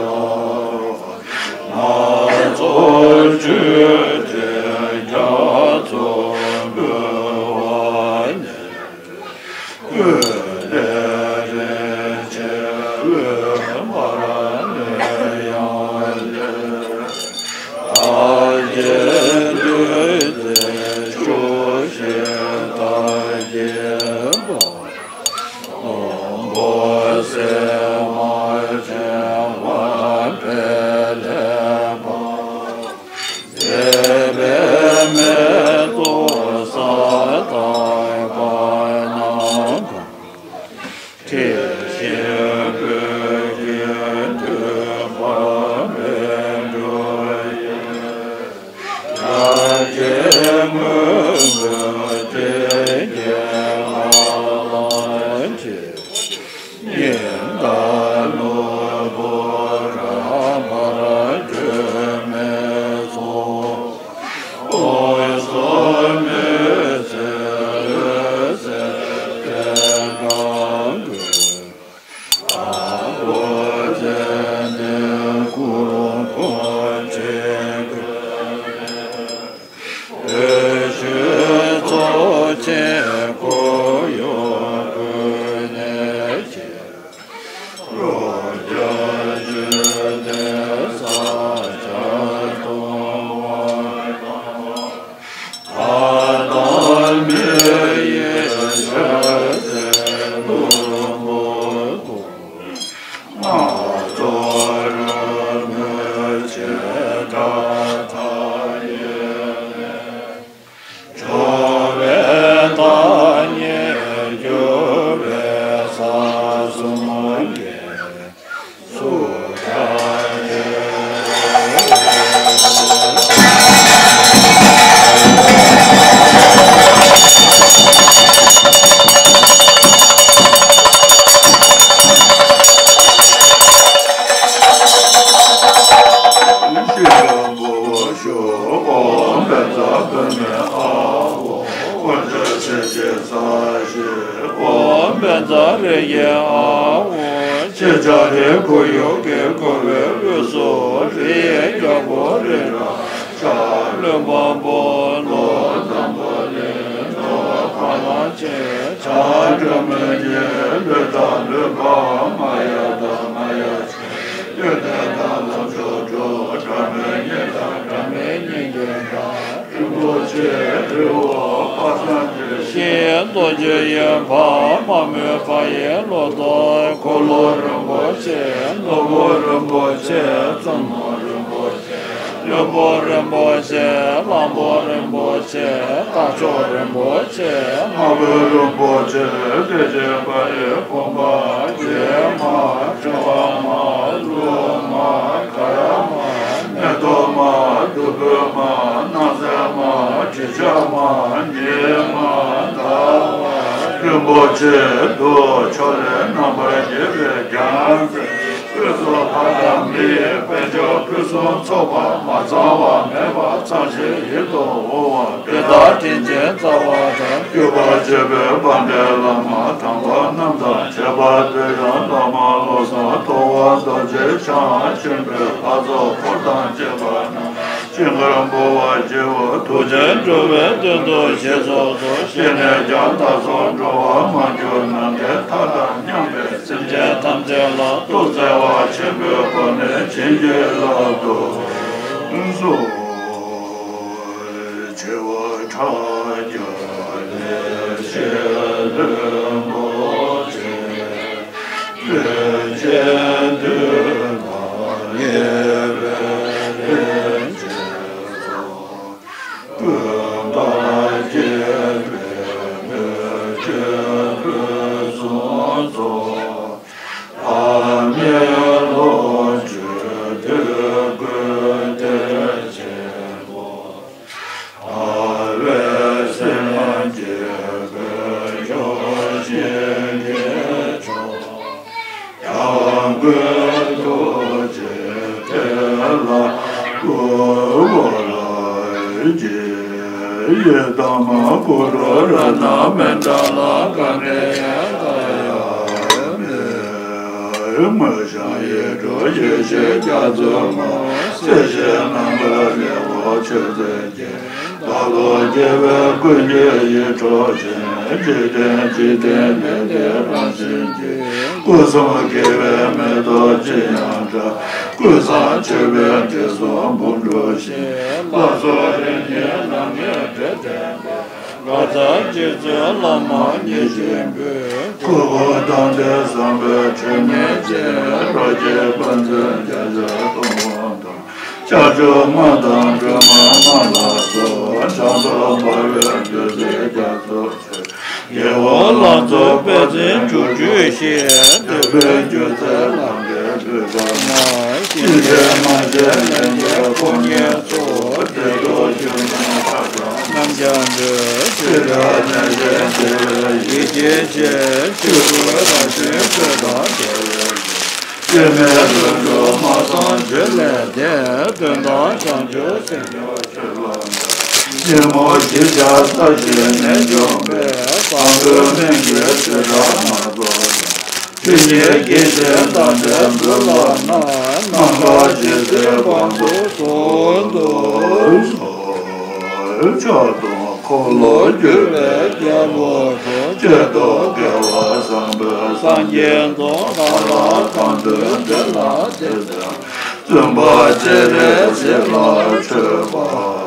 ས་རི་ཡི་ཨ་འོ་ཆེ་ཆ་རེ་ཁོར་ཡུག་གི་བསྐོར་བའི་དབུས་སུ་རི་ཡི་རྒྱལ་པོ་རི་རབ་ཤ་ལུས་འཕགས་པོ་ལོ་འཛམ་བུ་གླིང་ལོ་ཁ་ལ་ཆེ་ཆ་སྒྲོན་མེ་གི་ལུས་དང་ལུས་འཕགས་མ་ཡ་དང་མ་ཡ་ཆེ་ཡོན་ཏན་དང་ལམ་མཆོག་གྲུབ་སྒྲ་མེད་སྙན་དང་སྒྲ་མེད་སྙན་བརྒྱད་དང་། རིན་པོ་ཆེ་རི་བོ་དཔག་བསམ་གྱི་ཞིང་རྡོ་རྗེ་ཡི་འཕགས་མ་མོས་པ་ཡི་ལོ་ཏོག་འཁོར་ལོ་རིན་པོ་ཆེ་ནོར་བུ་རིན་པོ་ཆེ་བཙུན་མོ་རིན་པོ་ཆེ་ལྷུན་པོ་རིན་པོ་ཆེ་གླང་པོ་རིན་པོ་ཆེ་རྟ་མཆོག་རིན་པོ་ཆེ་དམར་པོ་རིན་པོ་ཆེ་བདེ་ཆེན་པ་ཡི་དགོངས་པ་རྗེས་མ་ཕྲེང་བ་མ་ལུགས་མ་ག་ཡ་མ་མེ་ཏོག་མ་བདུག་སྤོས་མ་སྣང་གསལ་མ་དྲི་ཆབ་མ་ཉི་མ་ཟླ་བ་རིན་པོ་ཆེ་དུ་ཕྱོགས་ལས་རྣམ་པར་རྒྱལ་བའི་རྒྱལ་མཚན་དབུས་སུ་ལྷ་དང་མི་ཡི་དཔལ་འབྱོར་ཕུན་སུམ་ཚོགས་པ་མ་ཚང་བ་མེད་པ་ཚངས་ཆེན་ཡིད་དུ་འོང་བ་དེ་དག་དྲིན་ཅན་རྩ་བ་དང་བརྒྱུད་པར་བཅས་པའི་དཔལ་ལྡན་བླ་མ་དམ་པ་རྣམས་དང་ཁྱད་པར་དུ་ཡང་བླ་མ་བློ་བཟང་ཐུབ་དབང་རྡོ་རྗེ་འཆང་ཆེན་པོའི་ལྷ་ཚོགས་འཁོར་དང་བཅས་པ་རྣམས་ཅི་དགར་འབུལ་བར་བགྱིའོ། ཐུགས་རྗེ་འགྲོ་བའི་དོན་དུ་བཞེས་སུ་གསོལ། བཞེས་ནས་ཀྱང་བདག་སོགས་འགྲོ་བ་མ་གྱུར་ནམ་མཁའི་མཐའ་དང་མཉམ་པའི་སེམས་ཅན་ཐམས་ཅད་ལ་ཐུགས་བརྩེ་བ་ཆེན་པོའི་སྒོ་ནས་བྱིན་གྱིས་བརླབ་ཏུ་གསོལ། ཆེ་བ་ཕྲག་བརྒྱ་ལེགས་བཤད་ལྷུན་པོ་ཆེ། རིན་ཆེན་འདུས་པ་ཉེ་བའི་རིན་ཆེན་ཚོགས། ཀུན་དགའ་རྒྱལ་པོའི་མོས་གུས་ཕུན་སུམ་ཚོགས། ཐ་མལ་ལོངས་སྤྱོད་དུས་ཀུན་བདེ་ཆེན་པོ། ཐར་པའི་སེམས་ཀྱི་དཀོན་མཆོག་ཞིང་གི་མཆོག་ཡང་ཀུན་ཐུགས་རྗེ་ཐེག་ལ་བསྐུལ་བར་བགྱི། ཡི་དམ་གུ་རུ་རཏྣ་མནྠ་ལ་ཀ་ནེ་ཡ་ཀ་ཡ་མེ། མངོན་ཤེས་ཡེ་གྲོལ་ཡེ་ཤེས་རྒྱ་མཚོ་སྔོ། སྲིད་ཞིའི་རྣམ་པར་གཡེང་བ་ཆོས་མཚོན་གྱི། བདག་ལུ་དགྱེས་པའི་ཀུན་གྱི་ཡིད་འཕྲོག་ཅིང་། འཇིག་རྟེན་འཇིག་རྟེན་ལས་འདས་རང་བཞིན་གྱི། སྐུ་གསུམ་དགེ་བའི་མེ་ཏོག་ཅི་ཡང་འདྲ། ཀུན་བཟང་མཆོད་པའི་དྲི་བསུང་འབུམ་འཁྲུགས་ཤིང་། ལྷ་ཚོགས་རིམ་གྱིས་ལམ་གྱི་འབྲས་བསྟེན་པའི། ལྷ་དང་རྗེ་བཙུན་བླ་མ་མཉེས་ཆེན་པོས། ཁུར་བོ་དང་ལྡན་བསམ་པའི་ཁྲེལ་མེད་ཅན། རོ་བརྒྱའི་ཕན་མཚོན་བརྒྱ་ཆ་སྟོང་དང་། ལྕགས་ཀྱུ་དམར་དང་སྒྲོལ་མ་དམར་ལ་སོགས། ཕྱག་རྡོར་འབར་བའི་བདུད་རྩིའི་རྒྱ་མཚོ་ཆེ། རྒྱལ་བ་ལྷ་མཛོད་དཔལ་བརྩེགས་བཅུ་བཅུ་བཞི། འདོད་པའི་སྒྱུ་རྩལ་ལང་ཀའི་སྤྲུལ་པ་མ། གཤིན་རྗེ་རྨ་བྱའི་ལན་གྱི་དཔུང་གཉེན་སོགས། བདེ་སྡུག་སྒྱུ་མའི་ཁ་བྱང་རྣམ་རྒྱལ་འགྲོས། སྲིད་པའི་གནས་ཆེན་བདེ་བའི་ཡིད་ཀྱི་ཆེ། ཆོས་སྐུ་རབ་བྱུང་ཐོས་དང་བྲལ་བའི། སྐྱེ་མེད་ལྷུན་གྲུབ་སྨྲ་བསམ་བརྗོད་ལས་འདས། དོན་དམ་བྱང་ཆུབ་སེམས་མཆོག་ཆོས་ལ་འདུད། ཉིན་མོ་བཞི་ཆར་ས་གཞིའི་གནས་འཇོམས་པའི། བཟང་པོའི་སྨན་གྱི་ཚེ་བདག་སྣ་ཚོགས་དང་། ཇི་སྙེད་དགེ་ཆེན་དམ་པའི་བུ་ལ་ན། ནམ་མཁའ་ཇི་སྲིད་དབང་དུ་སོང་དུ་གསོལ། ཕྱག་སྟོང་འཁོར་ལོ་བསྒྱུར་བའི་རྒྱལ་པོ་མཆོག་གཅེར་རྡོར་རྒྱལ་བ་བཟང་པོས་སངས་རྒྱས་འཛོམས། ལྷ་ལ་གང་འདུལ་འདི་ལ་དེ་བརྩོན། བཙུན་པ་སྤྱན་རས་གཟིགས་ལ་མཆོད་པ།